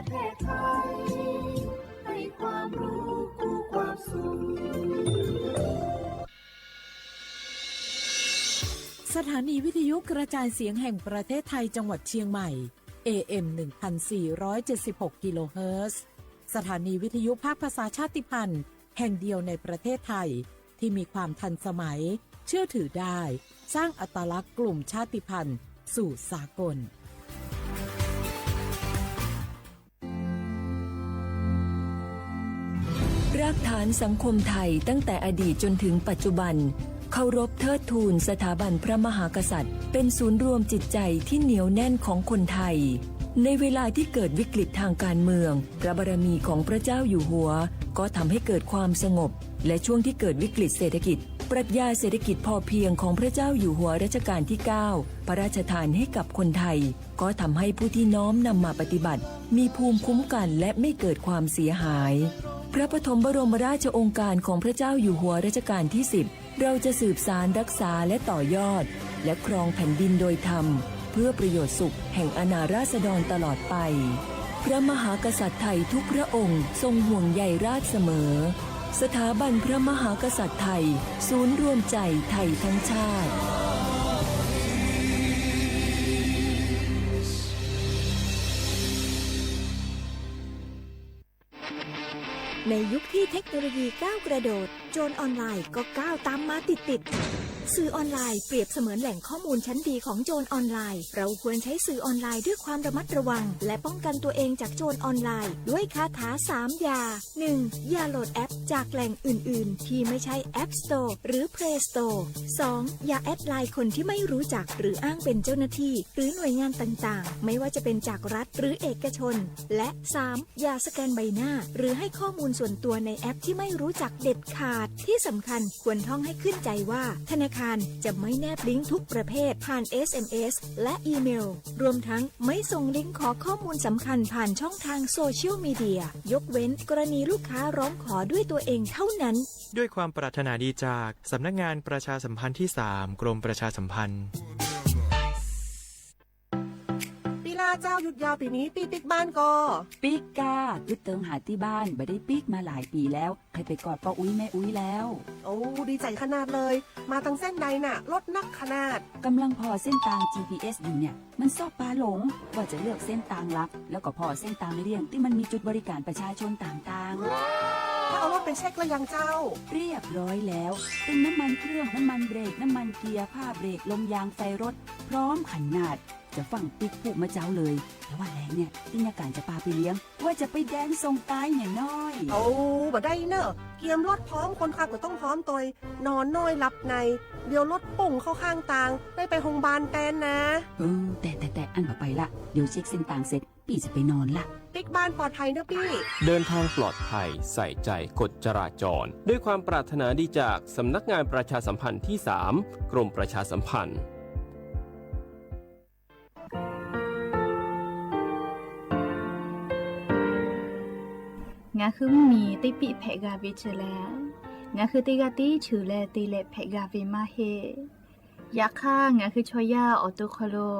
แพทย์ไทยให้ความรู้คู่ความสุข สถานีวิทยุกระจายเสียงแห่งประเทศไทยจังหวัดเชียงใหม่ เอ เอ็ม หนึ่งพันสี่ร้อยเจ็ดสิบหก กิโลเฮิรตซ์ สถานีวิทยุภาคภาษาชาติพันธุ์แห่งเดียวในประเทศไทย ที่มีความทันสมัย เชื่อถือได้ สร้างอัตลักษณ์กลุ่มชาติพันธุ์สู่สากล รากฐานสังคมไทยตั้งแต่อดีตจนถึงปัจจุบัน เคารพเทิดทูนสถาบันพระมหากษัตริย์ เป็นศูนย์รวมจิตใจที่เหนียวแน่นของคนไทย ในเวลาที่เกิดวิกฤตทางการเมือง พระบารมีของพระเจ้าอยู่หัว ก็ทำให้เกิดความสงบ และช่วงที่เกิดวิกฤตเศรษฐกิจ ปรัชญาเศรษฐกิจพอเพียงของพระเจ้าอยู่หัวรัชกาลที่ เก้า พระราชทานให้กับคนไทย ก็ทำให้ผู้ที่น้อมนำมาปฏิบัติ มีภูมิคุ้มกันและไม่เกิดความเสียหาย พระปฐมบรมราชโองการของพระเจ้าอยู่หัวรัชกาลที่ สิบ เราจะสืบสานรักษาและต่อยอด และครองแผ่นดินโดยธรรม เพื่อประโยชน์สุขแห่งอาณาราษฎรตลอดไป พระมหากษัตริย์ไทยทุกพระองค์ทรงห่วงใยราษฎร์เสมอ สถาบันพระมหากษัตริย์ไทย ศูนย์รวมใจไทยทั้งชาติ ในยุคที่เทคโนโลยีก้าวกระโดด โจรออนไลน์ก็ก้าวตามมาติดๆ สื่อออนไลน์เปรียบเสมือนแหล่งข้อมูลชั้นดีของโจรออนไลน์ เราควรใช้สื่อออนไลน์ด้วยความระมัดระวัง และป้องกันตัวเองจากโจรออนไลน์ ด้วยคาถาสามอย่า หนึ่ง อย่าโหลดแอปจากแหล่งอื่นๆ ที่ไม่ใช่ App Store หรือ Play Store สอง อย่าแอดไลน์คนที่ไม่รู้จัก หรืออ้างเป็นเจ้าหน้าที่ หรือหน่วยงานต่างๆ ไม่ว่าจะเป็นจากรัฐหรือเอกชน และ สาม อย่าสแกนใบหน้า หรือให้ข้อมูลส่วนตัวในแอปที่ไม่รู้จักเด็ดขาด ที่สำคัญควรท่องให้ขึ้นใจว่า ธนาคารจะไม่แนบลิงก์ทุกประเภทผ่าน เอส เอ็ม เอส และอีเมล รวมทั้งไม่ส่งลิงก์ขอข้อมูลสำคัญผ่านช่องทางโซเชียลมีเดีย ยกเว้นกรณีลูกค้าร้องขอด้วยตัวเองเท่านั้น ด้วยความปรารถนาดีจากสำนักงานประชาสัมพันธ์ที่ สาม กรมประชาสัมพันธ์ ปีลาเจ้า หยุดยาวปีนี้ ปี้ปิ๊กบ้านก่อ ปิ๊กก้า กึ๊ดเติงหาตี้บ้าน บ่ได้ปิ๊กมาหลายปี๋แล้ว ใค่ไปกอดป้ออุ๊ยแม่อุ๊ยแล้ว โอ้ ดีใจ๋ขนาดเลย มาตังเส้นใดน่ะ รถนักขนาด กำลังผ่อเส้นตาง จีพีเอส อยู่เนี่ย มันซอบปาหลง ว่าจะเลือกเส้นตางหลัก แล้วก็ผ่อเส้นตางเลี่ยงตี้มันมีจุดบริการประชาชนต่างๆ ถ้าเอารถไปเช็คแล้วยังเจ้า เรียบร้อยแล้ว ตึงน้ำมันเครื่อง น้ำมันเบรก น้ำมันเกียร์ ผ้าเบรก ลมยาง ไฟรถ พร้อมขนาด จะฟั่งปิ๊กผู้มาเจ้าเลย แต่ว่าแหลงเนี่ย ตี้ยาก๋านจะปาไปเลี้ยง ว่าจะไปแดนส่งตายเนี่ยน้อย โอ้ บ่ได้เน่อ เกียมรถพร้อม คนขับก็ต้องพร้อมตวย นอนน้อยหลับใน เดี๋ยวรถปุ้งเข้าข้างตาง ได้ไปโฮงพยาบาลแตนนะ เออ แต่ แต่ แต่ อั้นบ่ไปละ เดี๋ยวเช็คเส้นตางเสร็จ ปี้จะไปนอนละ ปิ๊กบ้านปลอดภัยเน่อปี้ เดินทางปลอดภัย ใส่ใจกฎจราจร ด้วยความปรารถนาดีจากสำนักงานประชาสัมพันธ์ที่ สาม กรมประชาสัมพันธ์ Ngaˬ hui mvuhˇ miˬ teˇ piˆ hpehꞈ g'a ve chi lehˬ, ngaˬ hui teˇ g'aˇ tiˉ cheuˬ leh te leh hpehꞈ g'a ve maˇ heˆ. Yaꞈ hk'aˇ, ngaˬ hui chaw yaˇ awˬ to hk'aw lo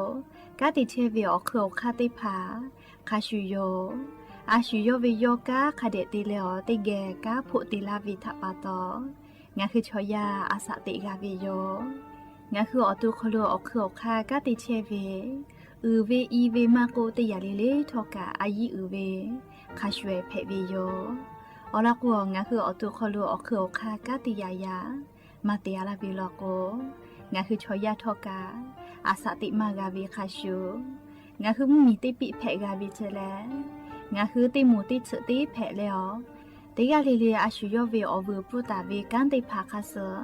kanˉ te chehˇ ve awˬ hk'eun awˬ hk'aˇ teˇ hpaˍ hk'a shuˍ yoˬ. A shu yawˇ ve yawˇ kanˉ hk'a dehꞈ te leh awˬ teˇ geh kanˉ hpoˆ te laˇ ve htaꞈ pa taw, ngaˬ hui chaw yaˇ a shaꞈ teꞈ g'a ve yoˬ. Ngaˬ hui awˬ to hk'aw lo awˬ hk'eun awˬ hk'aˇ kanˉ te chehˇ ve, uiˍ ve i ve maˇ k'oˆ, teˇ yanˇ le le htawˇ kaꞈ a yiˉ uiˍ ve hk'a shuˍ hpehꞈ ve yoˬ. Awˬ lawn k'o, ngaˬ hui awˬ to hk'aw lo awˬ hk'eun awˬ hk'aˇ kanˉ te yaꞈ yaꞈ maˇ te a laˇ ve law k'o, ngaˬ hui chaw yaˇ htawˇ kaꞈ a shaꞈ teꞈ maˇ g'a ve hk'a shuˍ, ngaˬ hui mvuhˇ miˬ teˇ piˆ hpehꞈ g'a ve chi lehˬ, ngaˬ hui teˇ moˍ teˇ tsuhꞈ tiˉ hpehꞈ leh awˬ, teˇ g'aˇ le le a shu yawˇ ve awˬ vuiˬ pfuhˇ taˍ ve kanˉ teˇ hpaˍ hk'a suh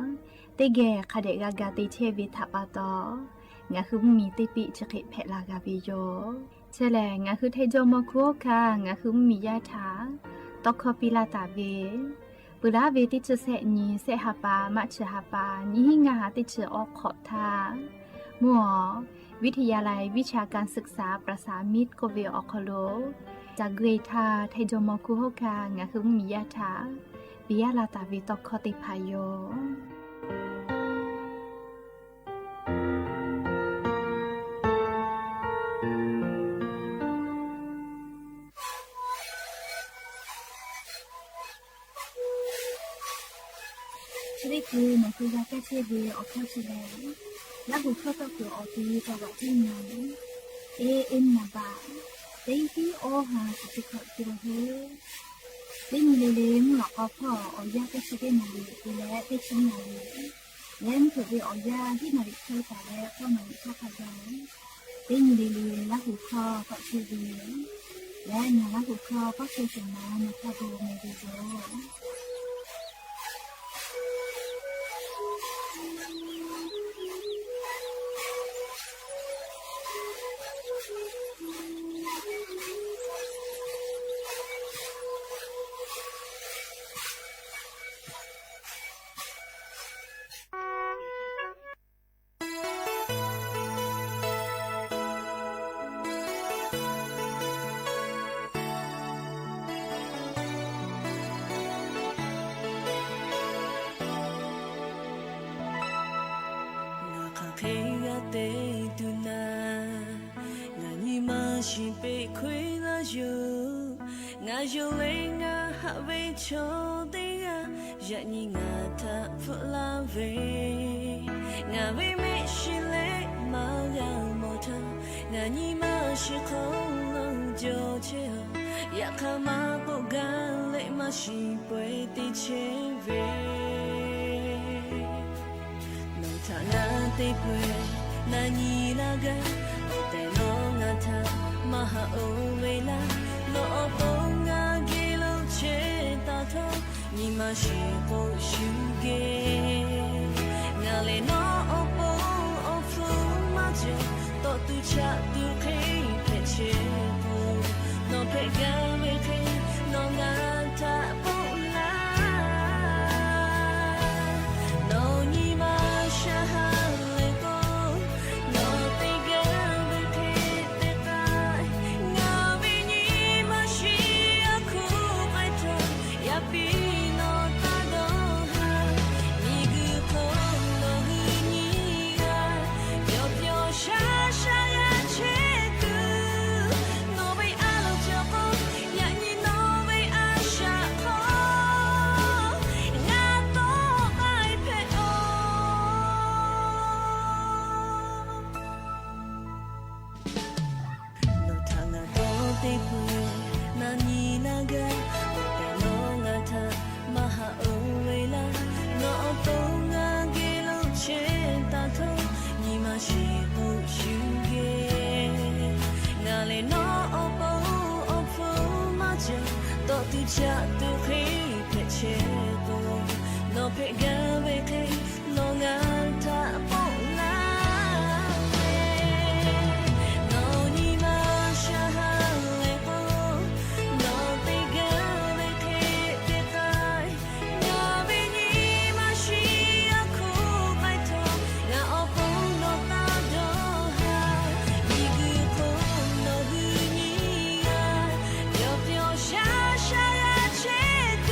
teˇ geh hk'a dehꞈ g'a ga te chehˇ ve htaꞈ pa taw, ngaˬ hui mvuhˇ miˬ teˇ piˆ chi hk'e hpehꞈ la g'a ve yoˬ. Chi lehˬ, ngaˬ hui Htaiˇ jawˇmawˇ hkunˉ hawˉ hkanˇ ngaˬ hui mvuhˇ miˬ yaˇ htaꞈ tawˇ hkawˇ piˇ laˇ taˍ ve, peuˬ laˉ ve teˇ chi sehˆ nyi, sehˆ ha pa, March ha pa, nyiˇ hinˉ ngaˇ ha teˇ chi awˉ hk'awꞈ htaˇ, mvuhˇ awˬ วิทยาลัยวิชาการศึกษาประสานมิตร k'oˆ ve awˬ hk'aw lo, ca gui htaˇ Htaiˇ jawˇmawˇ hkunˉ hawˉ hkanˇ ngaˬ hui mvuhˇ miˬ yaˇ htaꞈ piˇ laˇ taˍ ve tawˇ hkawˇ teˇ hpaˍ yoˬ. Teˇ hkui nawˬ hui g'a kaˇ chehˇ ve awˬ hkawˇ chi lehˬ, Laˇ huˍ hkawˇ tawˇ kuiˬ awˬ te taw g'aꞈ teˇ nyi, e e naˍ baꞈ, teˇ tiˉ awˇ ha chi teˇ hkawꞈ te la hoˉ. Teˇ nyi le le mvuhˇ lawꞈ k'aw hpawˇ awˬ yanˇ teˇ chi teˇ naˍ riˍ te leh teˇ chi naˍ riˍ, leh mvuhˇ hpeuꞈ ve awˬ yanˇ hiˉ naˍ riˍ hk'e taˍ leh k'awˇ naˍ riˍ hk'aˇ hk'a gaˬ, teˇ nyi le le Laˇ huˍ hkawˇ tawˆ chehˇ ve yoˬ. Leh ngaˬ Laˇ huˍ hkawˇ tawˆ chehˇ shehˍ ma nawˬ htaꞈ bon meh ve yoˬ. Ngaˬ hk'aˬ hk'e g'a te tuˬ naˍ, ngaˬ nyi ma shiˍ peꞈ hkawehˇ laˇ yoˬ. Ngaˬ yonˍ leh ngaˬ haꞈ ve chaw teˇ g'aˇ, yaꞈ nyi ngaˬ htaꞈ hpfuhˆ laˇ ve, ngaˬ ve mehˆ shiˍ leh maˇ g'a mawˬ htaˇ, ngaˬ nyi ma shiˍ hk'aw lo jawˬ chehˇ a. Yaꞈ hk'aˇ maˇ k'oˆ gaˇ leh maˇ shiˍ pawehˇ te chehˇ ve, nawˬ htaꞈ ngaˬ te pawehˇ na nyi laˇ gaˇ. Awˬ tehˬ nawˬ ngaˬ htaꞈ maˇ haꞈ oˇ ve laˇ. Nawˬ awˬ pon ngaˬ geh lo chehˇ taˍ htawˇ, nyi ma shiˍ k'o shuˍ geh. Ngaˬ lehˬ nawˬ awˬ pon awˬ hpfuhˇ maˇ cawˬ. Tawꞈ tuˬ chaꞈ tuˬ hk'e hpehꞈ chehˇ k'o, nawˬ hpehꞈ gaˇ ve hk'e nawˬ ngaˬ htaꞈ k'oˆ laˇ. Nawˬ nyi ma shaˍ ha lehˬ k'o, nawˬ te gaˇ ve hk'e te k'ai. Ngaˬ ve nyi ma shiˍ a hkuˇ k'ai htawˇ, yaꞈ piˇ nawˬ taˇ dawˇ haˍ. Miˬguiˬ hk'oˆ nawˬ hui nyi g'aˇ, yawˬ pyawˬ shaˉ shaˉ g'a chehˇ tuˬ, nawˬ ve a loˍ cawˬ k'o, yaꞈ nyi nawˬ ve a shaꞈ hk'aw ngaˬ tawˆ k'ai hpehꞈ-oˬ. Nawˬ htaꞈ ngaˬ dawˇ teˇ peuˬ na nyi laˇ gaˇ. Awˬ tehˬ nawˬ ngaˬ htaꞈ maˇ haꞈ oˇ ve laˇ. Nawˬ awˬ pon ngaˬ geh lo chehˇ taˍ htawˇ, nyi ma shiˍ k'o shuˍ geh. Ngaˬ lehˬ nawˬ awˬ pon awˬ hpfuhˇ maˇ cawˬ. Tawꞈ tuˬ chaꞈ tuˬ hk'e hpehꞈ chehˇ k'o, nawˬ hpehꞈ gaˇ ve hk'e nawˬ ngaˬ htaꞈ k'oˆ laˇ ve. Nawˬ nyi ma shaˍ ha lehˬ k'o, nawˬ te gaˇ ve hk'e te k'ai. Ngaˬ ve nyi ma shiˍ a hkuˇ k'ai htawˇ, ngaˬ awˬ pon nawˬ taˇ dawˇ haˍ. Miˬguiˬ hk'oˆ nawˬ hui nyi g'aˇ, yawˬ pyawˬ shaˉ shaˉ g'a chehˇ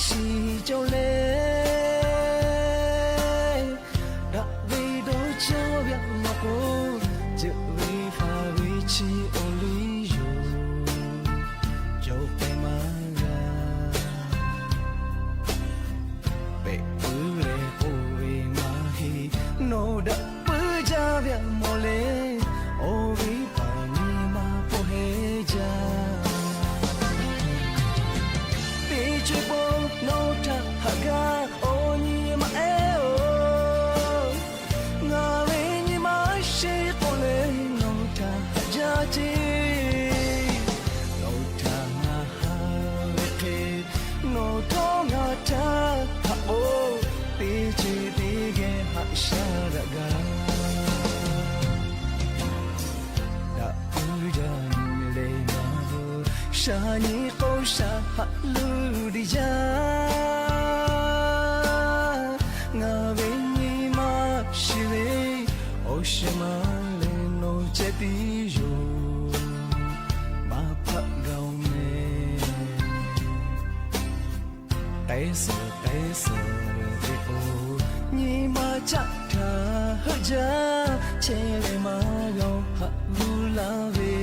shiˍ cawˬ le. Daꞈ ve dawˇ cawˇ ve awˬ lawn k'o, ceuˬ ve faˍ ve chi awˬ liˇ yoˬ. Cawˬ k'ai maˇ g'a. Pehꞈ puiˉ leh k'oˆ ve maˇ heˆ, nawˬ daꞈ puiˉ jaˇ ve mawˬ le. Awˬ viˉ paˍ nyi ma hpawˇ heˆ jaˇ. Teˇ ceuˬ pon nawˬ htaꞈ haꞈ gaˇ awˬ nyi ma ehˉ-oˬ. Ngaˬ ve nyi ma shiˍ k'oˆ leh nawˬ htaꞈ haꞈ jaˇ ceˇ. Nawˬ htaꞈ ngaˬ haꞈ ve hk'e, nawˬ htawˇ ngaˬ htaꞈ haꞈ k'o, teˇ ceuˬ teˇ geh haꞈ shaˉ daꞈ gaˇ. Daꞈ puiˉ jaˇ nyi leh maˇ veuˬ, shaˍ nyi k'o shaˍ haꞈ luˇ diˇ jaˇ. Ngaˬ ve nyi ma shiˍ ve, awˬ shehˍ ma leh nawˬ ceh tiˉ yoˬ. Maˇ hpaˆ gaˬ-oˬ meh. K'ai suhˍ k'ai suhˍ ve k'o, nyi ma caˆ htaꞈ heuˆ jaˇ. Chehˇ leh maˇ g'a-oˬ haꞈ g'uˇ laˇ ve,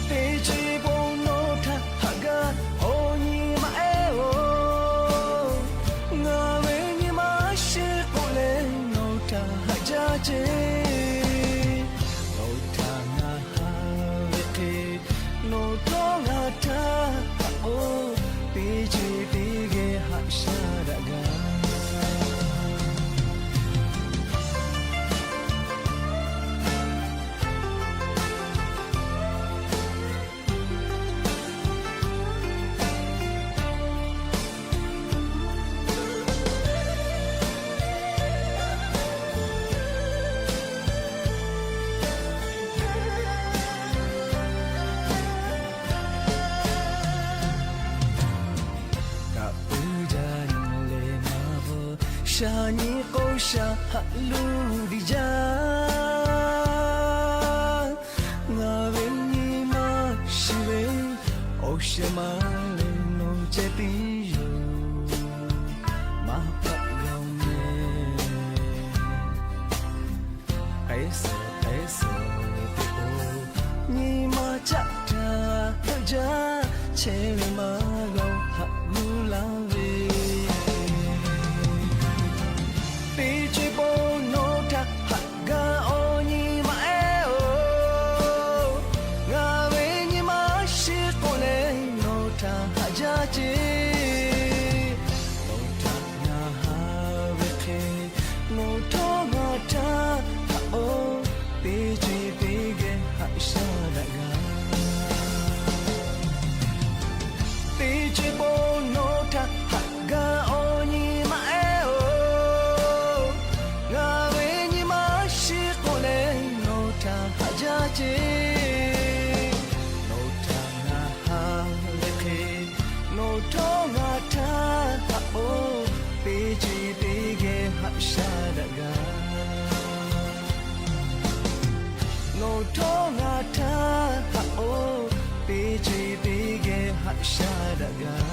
teˇ ceuˬ pon nawˬ htaꞈ haꞈ gaˇ awˬ nyi ma ehˉ-oˬ. Ngaˬ ve nyi ma shiˍ k'oˆ leh nawˬ htaꞈ haꞈ jaˇ ceˇ. Nawˬ htaꞈ ngaˬ haꞈ ve hk'e, nawˬ htawˇ ngaˬ htaꞈ haꞈ k'o, teˇ ceuˬ teˇ geh haꞈ shaˉ daꞈ gaˇ. Kaꞈ puiˉ jaˇ nyi leh maˇ veuˬ, shaˍ nyi k'o shaˍ haꞈ luˇ diˇ jaˇ. Ngaˬ ve nyi ma shiˍ ve, awˬ shehˍ ma leh nawˬ ceh tiˉ yoˬ. Maˇ hpaˆ gaˬ-oˬ meh. K'ai suhˍ k'ai suhˍ ve k'o, nyi ma caˆ htaꞈ heuˆ jaˇ. Chehˇ ve maˇ g'a-oˬ haꞈ g'uˇ laˇ ve, teˇ ceuˬ pon nawˬ htaꞈ haꞈ gaˇ awˬ nyi ma ehˉ-oˬ. Ngaˬ ve nyi ma shiˍ k'oˆ leh nawˬ htaꞈ haꞈ jaˇ ceˇ. Nawˬ htaꞈ ngaˬ haꞈ ve hk'e, nawˬ htawˇ ngaˬ htaꞈ haꞈ k'o, teˇ ceuˬ teˇ geh haꞈ shaˉ daꞈ gaˇ. Teˇ ceuˬ pon nawˬ htaꞈ haꞈ gaˇ awˬ nyi ma ehˉ-oˬ. Ngaˬ ve nyi ma shiˍ k'oˆ leh nawˬ htaꞈ haꞈ jaˇ ceˇ. Nawˬ htaꞈ ngaˬ haꞈ ve hk'e, nawˬ htawˇ ngaˬ htaꞈ haꞈ k'o, teˇ ceuˬ teˇ geh haꞈ shaˉ daꞈ gaˇ. Nawˬ htawˇ ngaˬ htaꞈ haꞈ k'o, teˇ ceuˬ teˇ geh haꞈ shaˉ daꞈ gaˇ.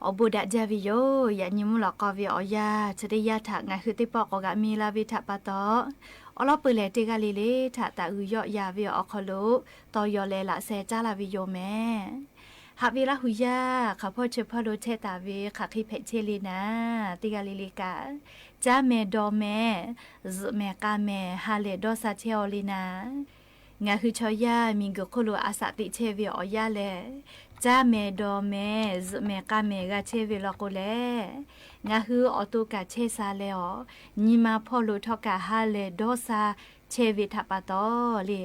Awˬ bon daꞈ jaˇ ve yoˬ. Yaꞈ nyi mvuhˇ lawꞈ k'aw ve awˬ yanˇ chi teˇ yanˇ htaꞈ ngaˬ hui teˇ pawˆ k'awꞈ g'aꞈ mi la ve htaꞈ pa taw, awˬ lawˉ peuˬ lehˬ teˇ g'aˇ le le htaꞈ taˍ uiˍ yawˆ yan ve awˬ hk'aw lo tawˇ yaw leh laꞈ sheh caˉ laˇ ve yoˬ mehˍ. Haꞈ ve Laˇ hu yaˇ hk'aˬ hpawˇ chi hpawˇ lo chehˇ taˍ ve hk'aˬ hk'e hpehꞈ chehˇ le naˍ, teˇ g'aˇ le le kaꞈ, caˇ mehˍ dawˬ mehˍ, zuhꞈ mehˍ k'a mehˍ ha lehˬ dawˇ sha chehˇ-aw le naˍ. Ngaˬ hui chaw yaˇ miˬguiˬ hk'oˆ lo a shaꞈ teꞈ chehˇ ve awˬ yanˇ lehˬ, caˇ mehˍ dawˬ mehˍ, zuhꞈ mehˍ k'a mehˍ g'a chehˇ ve law k'o lehˬ, ngaˬ hui awˬ to kaꞈ chehˇ sha leh awˬ, nyi ma hpawˇ lo htawˇ kaꞈ ha lehˬ dawˇ sha chehˇ ve htaꞈ pa taw le,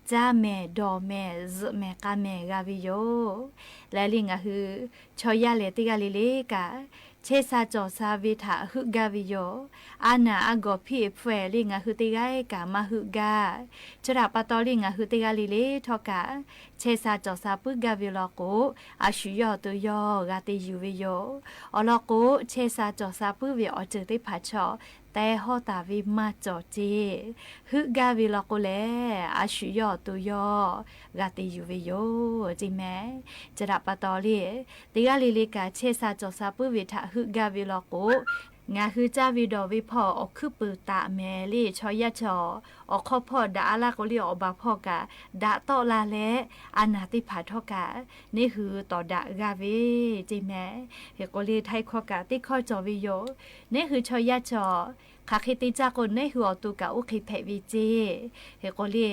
caˇ mehˍ dawˬ mehˍ, zuhꞈ mehˍ k'a mehˍ g'a ve yoˬ. Leh le ngaˬ hui chaw yaˇ lehˬ teˇ g'aˇ le le kaꞈ, chehˇ sha cawˬ sha ve htaꞈ heuˆ gaˇ ve yoˬ. A naˍ a gawˬ hpiˇ e hpfuhˇ e le ngaˬ hui teˇ g'aˇ kaꞈ maˇ heuˆ gaˇ. Chi htaꞈ pa taw le ngaˬ hui teˇ g'aˇ le le htawˇ kaꞈ chehˇ sha cawˬ sha puiˉ gaˇ ve law k'o, a shu yawˇ awˬ to yawˇ g'a te yuˬ ve yoˬ. Awˬ lawn k'o, chehˇ sha cawˬ sha puiˉ ve awˬ ceuˬ teˇ hpaˍ chaw teh hawˇ taˍ ve maˇ cawˬ ceˇ. Heuˆ gaˇ ve law k'o lehˬ, a shu yawˇ awˬ to yawˇ g'a te yuˬ ve yoˬ ceˇ mehˍ. Chi htaꞈ pa taw le, teˇ g'aˇ le le kaꞈ chehˇ sha cawˬ sha puiˉ ve htaꞈ heuˆ gaˇ ve law k'o, ngaˬ hui caˇ ve dawˬ ve hpawˇ awˬ hkuiˉ puiˍ taˍ mehˍ le. Chaw yaˇ chaw awˬ hk'aw hpawˇ daꞈ a laˇ k'o le, awˬ baˬ hpawˇ kaꞈ daꞈ tawˆ la leh, a naˍ teˇ hpaˍ htawˇ kaꞈ neˇ hui tawˍ daꞈ g'a ve ceˇ mehˍ. Hk'e k'o le, htaiˍ hkawˇ kaꞈ teˇ hkawˇ cawˬ ve yoˬ. Neˇ hui chaw yaˇ chaw hk'aˬ hk'e te caˇ k'o, neˇ hui awˬ to kaꞈ oˇ hk'e hpehꞈ ve ceˇ. Hk'e k'o le,